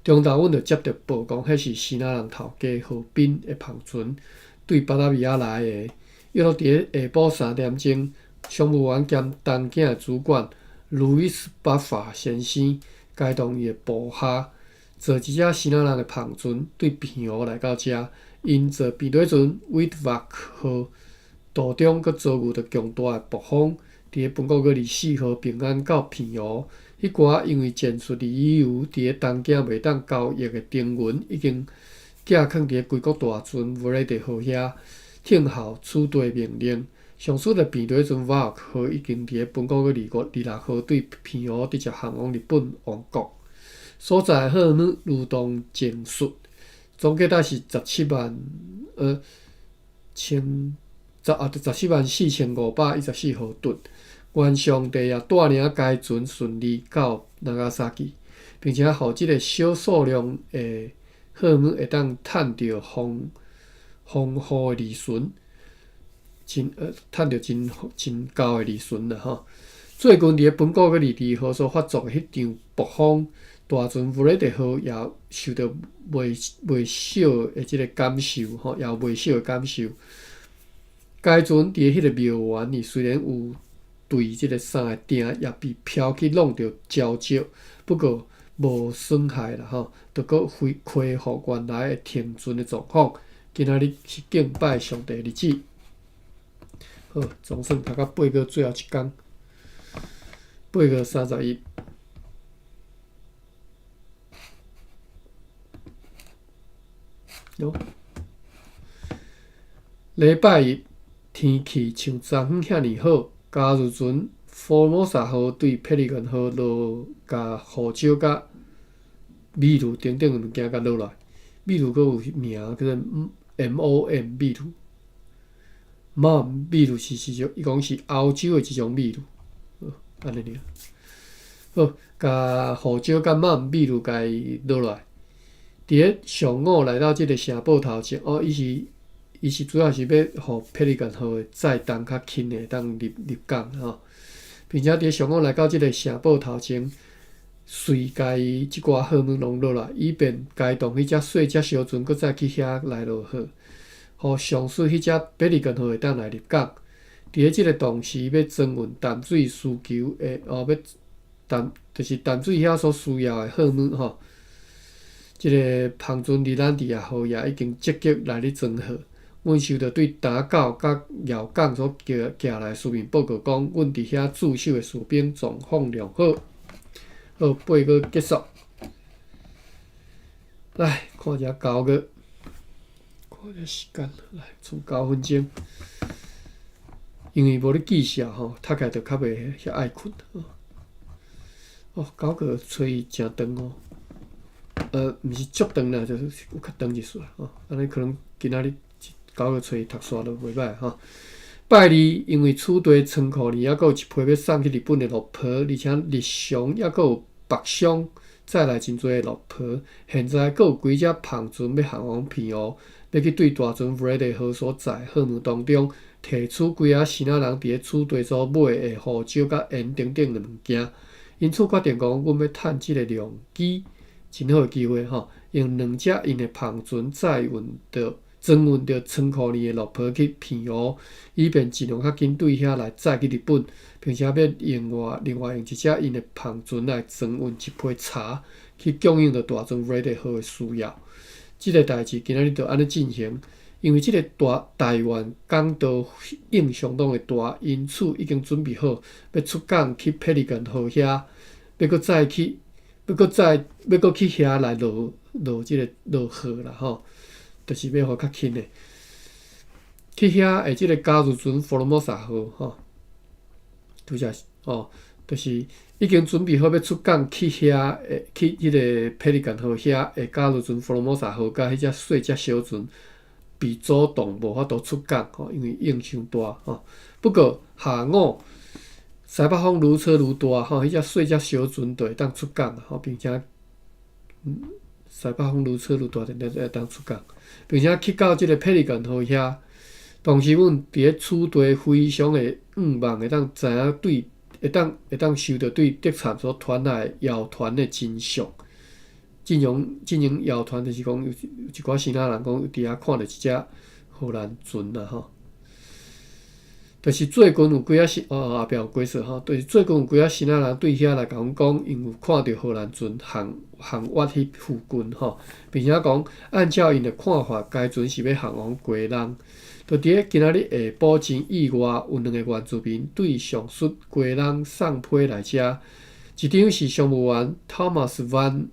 Speaker 1: 中晝阮就接著報講，彼是支那人頭家何斌的帆船對巴達維亞來的。約佇咧下晡3點鐘，商務員兼東京的主管路易斯·巴法先生，偕同伊的部下，坐一隻支那人的帆船對澎湖來到遮。𪜶坐平底船威特瓦克號途中，閣遭遇著強大的暴風，佇咧本國月24號平安到澎湖。彼寡因為戰術理由，佇咧東京袂當交易的丁銀已經寄囥佇咧歸國大船弗雷德號遐，聽候取地命令。上述的平底船瓦克號已經佇咧本國月26號對澎湖直接航往日本王國所在貨物，如同前述。總計達是十七萬千十啊，174,514毫噸。願上帝也帶領該船順利到那伽薩奇，並且予這个小數量的貨物會當趁著豐富的利潤，趁著真高的利潤啦吼。最近佇咧本國月22號所發作的彼場暴風，大船弗雷德號也受著袂少的這个感受吼，也有袂少的感受。該船佇咧彼个廟園裡，雖然有對這个三个碇也被飄去弄著礁石，不過無損害啦吼，就閣恢復原來的停船的狀況。今仔日是敬拜上帝的日子。好，總算讀到八月最後一工，8月31。禮拜一天氣像昨昏遐爾好，假日船福爾摩沙號對霹靂銀號落共胡椒佮米露等等的物件共落來，米露閣有名叫做 M O M 米露，Mom 米露是種，伊講是歐洲的一種米露，按呢爾。好，共胡椒佮 Mom 米露共伊落來。佇咧上午來到這个城堡頭前，哦，伊是主要是欲予霹靂銀號的載重較輕的會當入港吼，並且佇咧上午來到這个城堡頭前，隨共伊這寡貨物攏落來，以便開動彼隻細隻小船，閣再去遐來落貨，予上述彼隻霹靂銀號會當來入港。佇咧這个同時，欲裝運淡水需求的，哦，欲淡就是淡水遐所需要的貨物吼。這个帆船日蘭地亞號也已經積極來咧裝貨。阮收著對打狗佮姚港所寄來書面報告講，阮佇遐駐守的士兵狀況良好。好，8月結束。來看一下9月，看一下時間，來賰9分鐘。因為無咧記寫吼，讀起來就較袂遐愛睏。哦，9月初一誠長哦。毋是足長啦，就是有較長一絲啦，吼。按呢可能今仔日9月初一讀煞都袂䆀吼。拜二，因為此地倉庫裡猶閣有一批欲送去日本的綠皮，而且日常猶閣有白箱載來真濟的樂婆。現在閣有幾隻帆船欲航往澎湖，欲去對大船 Vrede 號所載貨物當中，提取幾仔支那人佇咧此地所買的胡椒佮鹽等等的物件。因此決定講，阮欲趁這个良機，真好的機會吼，用兩隻𪜶的帆船載運著裝運著倉庫裡的樂婆去澎湖，以便盡量較緊對遐來載去日本，並且欲另外用一隻𪜶的帆船來裝運一批茶去供應著大船 Vrede 號的需要。這个代誌今仔日就按呢進行，因為這个大台灣港道湧相當的大，因此已經準備好欲出港去 Pelican 號遐，欲閣再去，欲閣再欲閣去遐來落落這个落貨啦吼。就是欲予較輕的，去遐的這个加入船福爾摩沙號吼，拄則吼，就是已經準備好欲出港去遐的，去彼个佩利干號遐的加入船福爾摩沙號，佮彼隻細隻小船被阻擋，無法度出港吼，因為湧傷大吼。不過下午西北風愈吹愈大吼，彼隻細隻小船就會當出港吼，並且西北風愈吹愈大，就會當出港，並且去到這个佩利干號遐。當時阮佇咧此地非常的向望會當知影對，會當收著對德產所傳來的謠傳的真相。進行謠傳，就是講有一寡支那人講佇遐看著一隻荷蘭船啦吼。就是最近有幾仔是哦，後壁有解釋吼，就是最近有幾仔支那人對遐來共阮講，𪜶有看著荷蘭船航航越彼附近吼，並且講按照𪜶的看法，該船是欲航往基隆。就佇咧今仔日下晡真意外，有兩个原住民對上述基隆送批來遮，一張是商務員 Thomas Van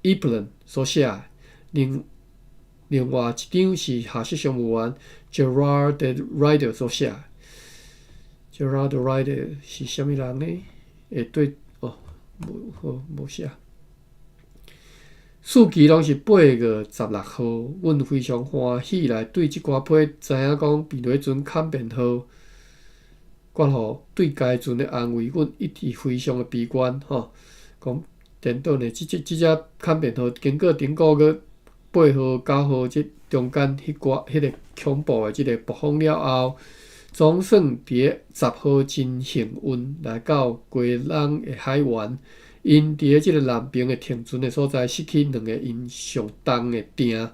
Speaker 1: Ippelen 所寫的，另外一張是下屬商務員 Gerard de Ruyter 所寫的。Gerard de Ruyter 是啥物人呢？會對哦，無好無寫。事期攏是8月16號，阮非常歡喜來對這寡批知影講便佇陣坎變號，關乎對該船的安危，阮一直非常的悲觀吼。講顛倒呢，這隻坎變號經過頂個月8號、9號這中間彼寡彼个恐怖的這个暴風了後，總算佇咧10號真幸運來到基隆的海灣。𪜶佇咧這个南爿的停船的所在，失去兩个𪜶上重的碇。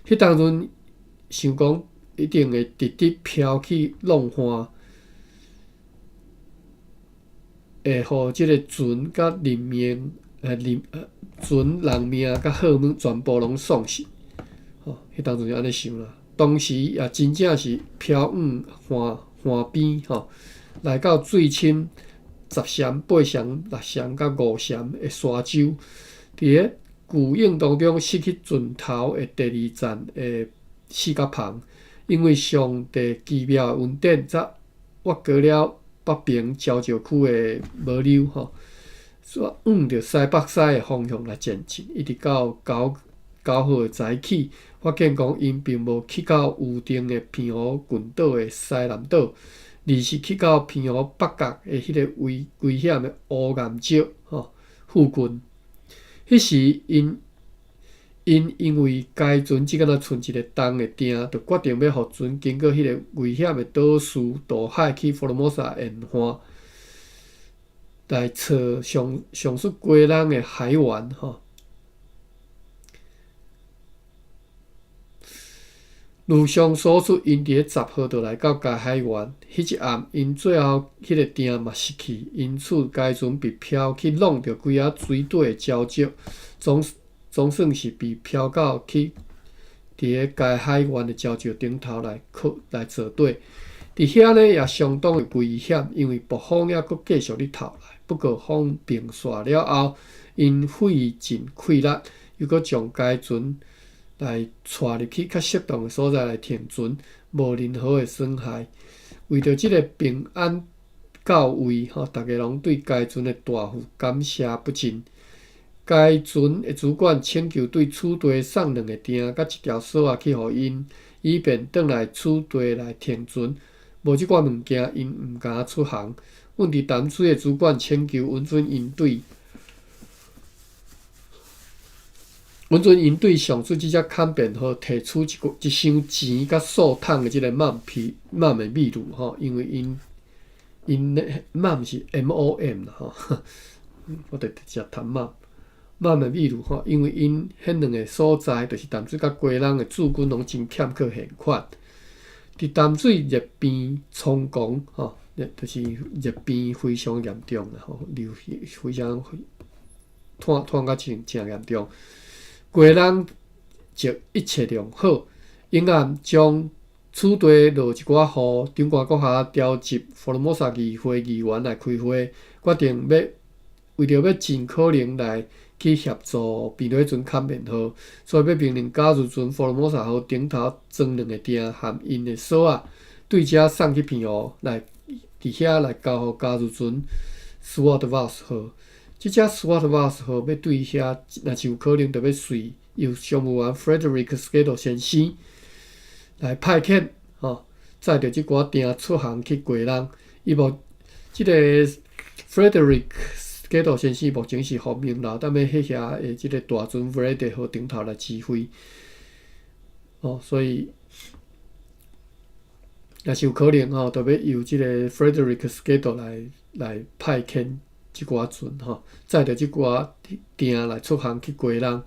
Speaker 1: 彼當陣想講一定會直直飄去浪岸，會予這个船佮人命，船人命佮貨物全部攏喪失。吼，彼當陣就按呢想啦。當時也真正是飄往岸岸邊吼，來到水深10澹、8澹、6澹佮5澹的沙洲，佇咧巨湧當中失去船頭的第二層的四角帆，因為上帝奇妙的恩典，才越過了北爿礁石區的無溜吼，煞向著西北西的方向來前進，一直到九號的早起，發現講𪜶並無去到預定的澎湖群島的西南島，而是去到澎湖北角的彼个危險的烏岩石吼附近。彼時，𪜶因為該船只敢若賰一个重的碇，就決定欲予船經過彼个危險的島嶼渡海去福爾摩沙沿岸，來揣上述基隆的海員吼。如上所述，𪜶佇咧10號就來到該海灣。彼一暗，𪜶最後彼个碇嘛失去，因此該船被飄去弄著幾仔水底的礁石，總算是被飄到去佇咧該海灣的礁石頂頭來靠來坐底。佇遐呢也相當的危險，因為暴風猶閣繼續咧透來。不過風平煞了後，𪜶費盡氣力，猶閣將該船來帶入去較適當的所在來停船，無任何的損害。為著這个平安到位，吼，逐家攏對該船的大夫感謝不盡。該船的主管請求對此地送兩个碇佮一條索仔去予𪜶，以便轉來此地來停船。無這寡物件，𪜶毋敢出航。阮佇淡水的主管請求允准𪜶對阮阵𪜶對上述這隻坎變號提取一個一箱錢佮數桶的這个蠓皮蠓的秘魯吼，因為𪜶𪜶咧蠓是 MOM 啦吼，我直直接讀蠓蠓的秘魯吼，因為𪜶彼兩个所在，就是淡水佮基隆的駐軍攏真欠缺現款。佇淡水熱病猖狂吼，就是熱病非常嚴重啦吼，流行非常湠湠甲真誠嚴重。基隆則一切良好，永暗將此地落一寡雨，長官閣下調集福爾摩沙議會議員來開會，決定欲為著欲盡可能來去協助平底船崁變號，所以欲命令假如船福爾摩沙號頂頭裝兩个錠含𪜶的索仔，對遮送去澎湖來，佇遐來交予假如船斯瓦特瓦斯號。這隻斯瓦特瓦斯號欲對遐，若是有可能，就欲隨由商務員 Frederick Skiddo 先生來派遣，吼，載著這寡錠出航去基隆。伊目這个 Frederick Skiddo 先生目前是奉命留踮咧彼遐的這个大船 Vrede 號頂頭來指揮，哦，所以若是有可能吼，就欲由這个 Frederick Skiddo 來派遣。這寡船吼，載著這寡錠來出航去基隆。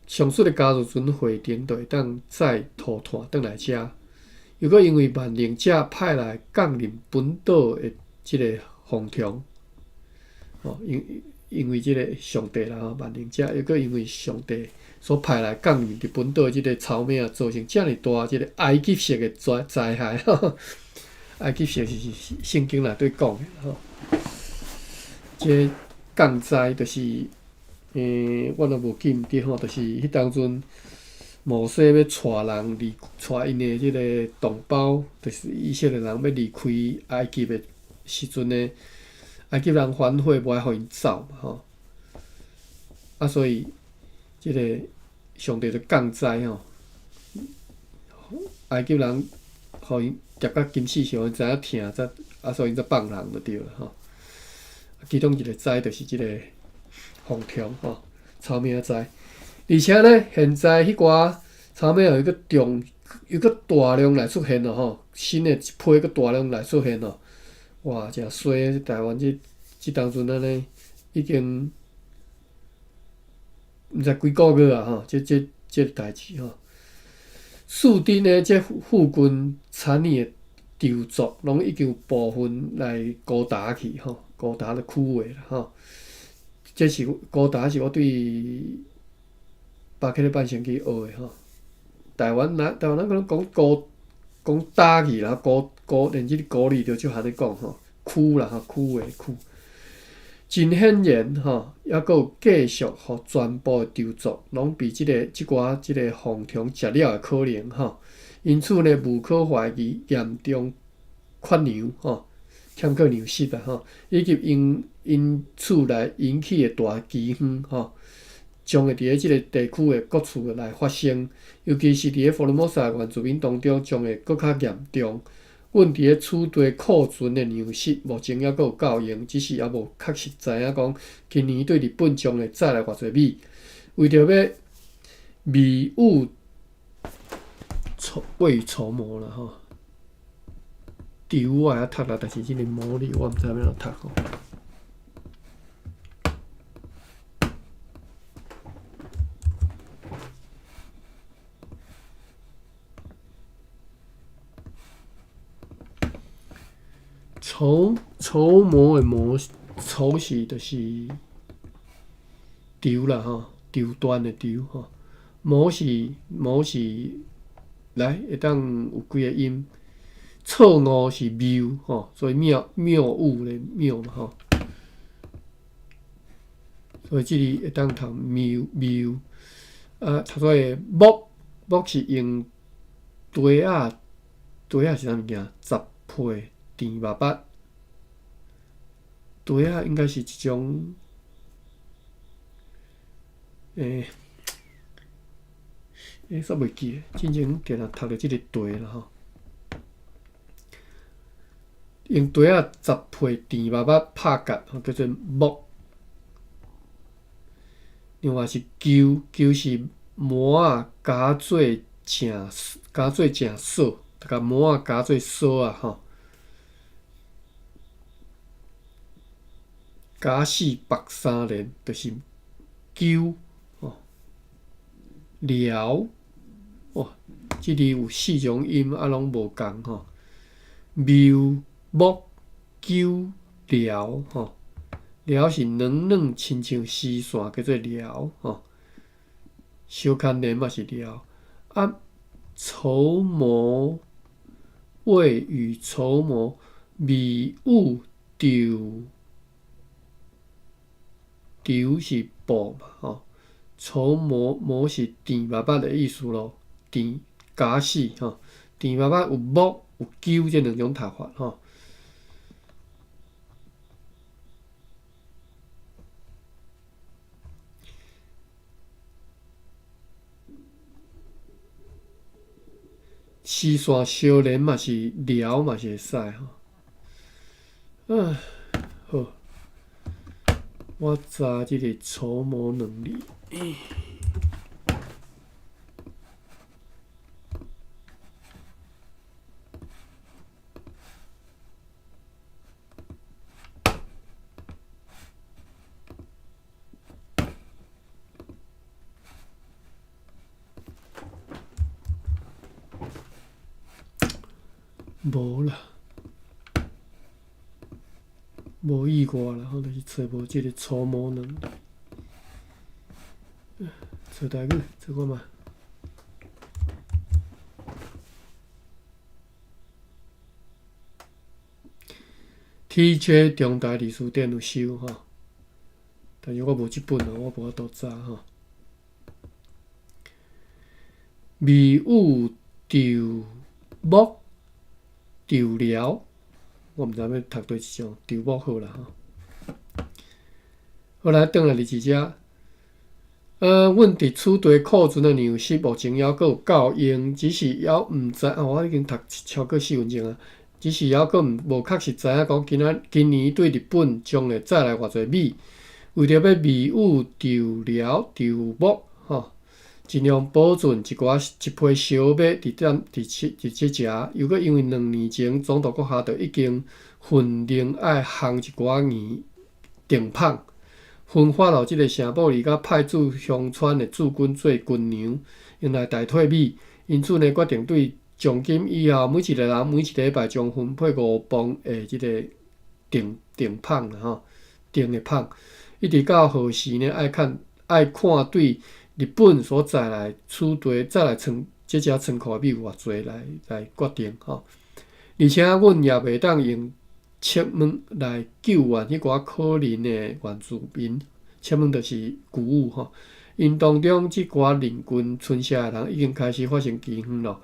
Speaker 1: 上述的加入船會長就會當載塗炭轉來遮。又閣因為萬靈者派來降臨本島的這个風蟲，吼，因因為這个上帝啦吼，萬靈者又閣因為上帝所派來降臨佇本島的這个草蜢仔，造成遮爾大這个埃及式的災災害。埃及式是聖經內底講的吼。這降災就是，我若無記毋著吼，就是彼當陣摩西欲帶人離帶𪜶的這个同胞，就是以色列人欲離開埃及的時陣呢，埃及人反悔，無愛予𪜶走嘛吼。啊，所以這个上帝就降災吼，埃及人予𪜶夾甲金絲上，知影疼才，啊，所以𪜶才放人就對了吼。其中一个災就是這个蝗蟲吼，草蜢災。而且呢，現在彼寡草蜢又閣重，又閣大量來出現囉吼，新的一批閣大量來出現囉。哇，誠衰！台灣這這當陣按呢，已經毋知幾个月啊吼，這這這个代誌吼。樹頂呢，這附近產業的稻作攏已經有部分來高達去吼。高達的枯萎啦吼，這是高達是我對巴克禮半星去學的吼。台灣人台灣人可能講高講焦去啦，高高連這个國語就就按呢講吼，枯啦吼，枯萎枯。真顯然吼，猶閣有繼續予全部的稻作攏被這个這寡這个蝗蟲食了的可能吼。因此呢，無可懷疑嚴重缺糧吼。欠缺糧食啊吼，以及因因此來引起的大饑荒吼，將會佇咧這个地區的各處來發生，尤其是佇咧福爾摩沙原住民當中，將會閣較嚴重。阮佇咧此地庫存的糧食，目前猶閣有夠用，只是猶無確實知影講今年對日本將會載來偌濟米。為著欲未雨綢未雨綢繆啦吼。稻我會曉讀啦，但是這个謀字我毋知欲按怎讀吼。籌籌謀的謀，籌是就是籌啦吼，籌斷的籌吼。謀是謀是來會當有幾个音。錯誤是謬吼，所以謬謬誤咧謬嘛吼。所以這裡會當讀謬謬。啊，讀出來木木是用袋仔，袋仔是啥物件？雜配甜肉肉。袋仔應該是一種，欸，欸，煞袂記得，進前定定讀著這个袋啦吼。用袋仔雜配甜肉肉拍結，吼叫做木。另外是鳩，鳩是膜仔加做正，加做正索，共膜仔加做索仔吼。甲四縛三連，就是鳩吼。寮，哇，這裡有四種音，啊，攏無仝吼。謬木鳩寮吼，寮是軟軟親像絲線，叫做寮吼。相牽連嘛是寮。啊，籌謀未雨綢繆，未雨綢綢是布嘛吼，綢繆繆是甜肉肉的意思咯，甜甲四吼，甜肉肉有木有鳩這兩種讀法吼。絲線相連嘛是寮嘛是會使吼。啊，好，我查這个籌謀能力。無啦，無意外啦，吼，就是揣無這个籌謀能力。揣台語，揣看覓。TJ 中台歷史典有收吼，但是我無這本啊，我無法度查吼。未雨綢木綢寮，我毋知欲讀佗一種，綢木好啦吼。好來，轉來日誌遮。阮佇此地庫存的糧食目前猶閣有夠用，只是猶毋知哦，我已經讀超過4分鐘啊。只是猶閣毋無確實知影講今仔今年對日本將會載來偌濟米，為著欲未雨綢繆綢木吼，盡量保存一寡一批小米佇踮佇佇這遮，又閣因為2年前總督閣下就已經訓令愛烘一寡麵定麭。分發予這个城堡里佮派駐鄉村的駐軍做軍糧，用來代替米。因此呢，決定對從今以後每一个人每一禮拜將分配5磅的這个定定麭啦吼，定的麭。一直到何時呢？愛看愛看對日本所載來此地載來倉這遮倉庫的米有偌濟來來決定吼。而且阮也袂當用切物來救援彼寡可憐的原住民，切物就是穀物吼。𪜶當中這寡鄰近村社的人已經開始發生饑荒咯。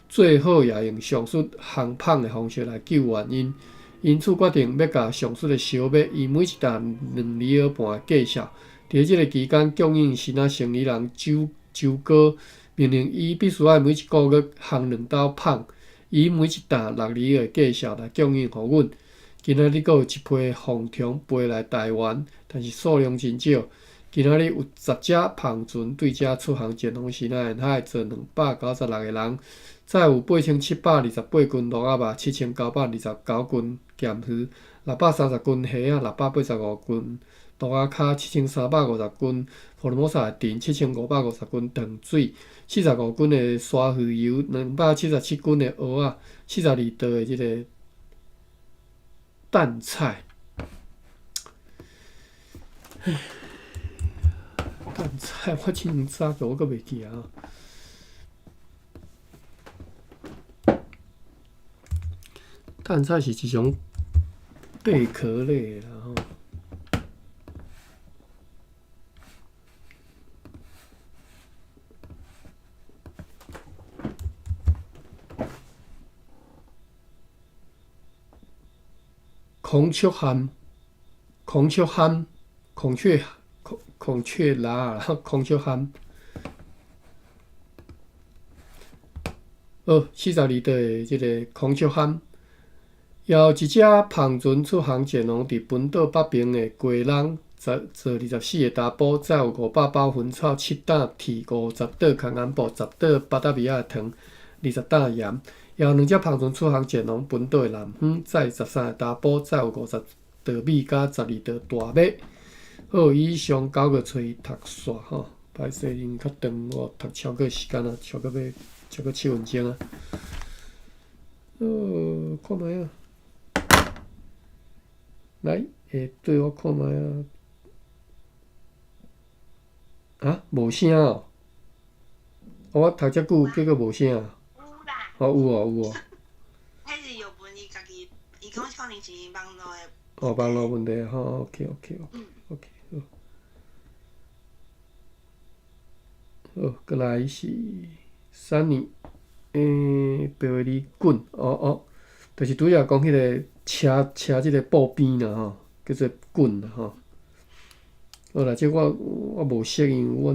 Speaker 1: 最好也用上述烘麭的方式來救援𪜶。因此決定欲共上述的小米以每一擔2厘半的價數。佇這个期間，供應新仔生理人周周哥命令伊必須愛每一个月烘2斗麭，以每一擔6厘的價數來供應予阮。今仔日閣有一批蝗蟲飛來台灣，但是數量真少。今仔日有10隻帆船對遮出航前往西南沿海，載296個人，載有8728斤鱸仔肉、7929斤鹹魚、630斤蝦仔、685斤鱸仔跤、7350斤福爾摩沙的腸、7550斤糖水、45斤的沙魚油、277斤的蚵仔、42桌的這个淡菜。淡菜我真早我閣袂記啊。淡菜是一種貝殼類啦吼。孔雀蚶，孔雀蚶，孔雀孔孔雀螺，孔雀蚶。好，42桌的這个孔雀蚶，也有一隻帆船出航前往佇本島北邊的雞籠，十做24个查埔，載有500包粉草、7擔鐵、50袋空眼布、10袋巴達維亞的糖、20擔鹽，也有兩隻帆船出航前往本島的南方，載13個查埔，載有50袋米佮12袋大麥。好，以上9月初一讀煞吼，歹勢因較長，我讀超過時間啊，超過欲超過7分鐘啊。看覓啊？來，對我看覓啊？啊，無聲哦。我讀遮久，結果無聲。
Speaker 2: 有啦。
Speaker 1: 哦，有哦，有哦。
Speaker 2: 彼是藥文伊家己，伊講可能是網路的。
Speaker 1: 哦，網路問題吼，OK，OK，OK，好。好，閣來是三年，白話字滾，哦哦，就是拄才講彼個車車這個布邊啦吼，叫做滾啦吼。好啦，這我無熟，因為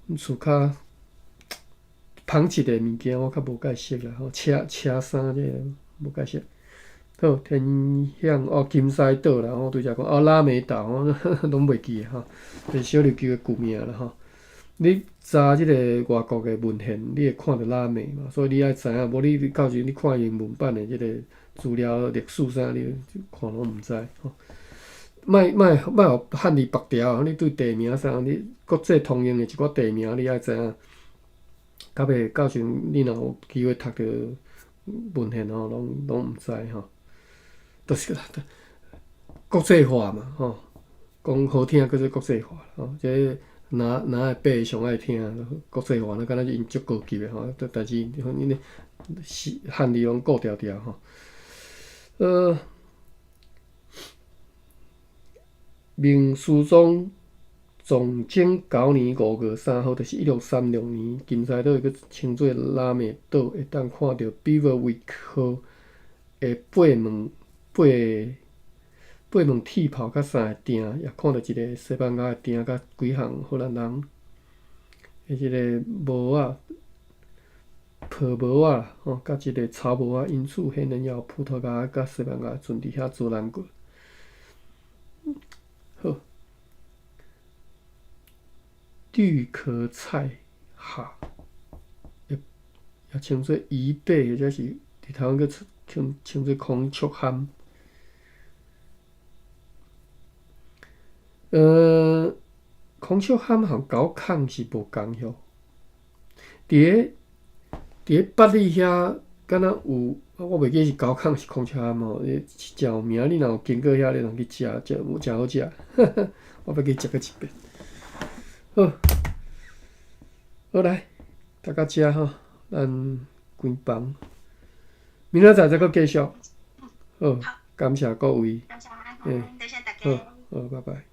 Speaker 1: 阮厝較紡織的物件，我較無介熟啦吼，車車衫這個無介熟。好，天險哦，金獅島啦，我拄才講哦，拉美島，我攏袂記吼，就是小琉球的舊名啦吼。你查這個外國的文獻，你會看著拉美嘛，所以你愛知影，無你到時你看英文版的這個資料歷史啥，你看攏毋知吼。莫莫莫予漢字縛牢，你對地名啥，你國際通用的一寡地名，你愛知影。較袂到時陣你若有機會讀著文獻吼，攏攏毋知吼。就是國際化嘛，吼，講好聽叫做國際化，吼，這個哪哪個伯上愛聽國際化，那敢若是𪜶足高級的吼，但是𪜶咧是漢字攏顧牢牢吼。明思宗崇禎9年5月3號，就是1636年，金獅島閣稱做拉美島，會當看著 Beverwyck 號的八門八八門鐵炮佮三個碇，也看著一个西班牙的碇佮幾項荷蘭人的這个帽仔、破帽仔吼，佮一个草帽仔，因此彼年也有葡萄牙佮西班牙船佇遐遭難過。好，綠殼菜蛤，也稱做贻貝，或者是佇台灣閣稱稱做孔雀蚶。孔雀蚶和狗孔是無仝吼。佇咧八里遐，敢若有，我袂記是狗孔是孔雀蚶吼，誠有名。你若有經過遐，你通去食，食有誠好食。我欲去食閣一遍。好，好來，讀到遮吼，咱關房。明仔載再閣繼續。好，感謝各位。
Speaker 2: 感謝，多謝大家。
Speaker 1: 好，好，拜拜。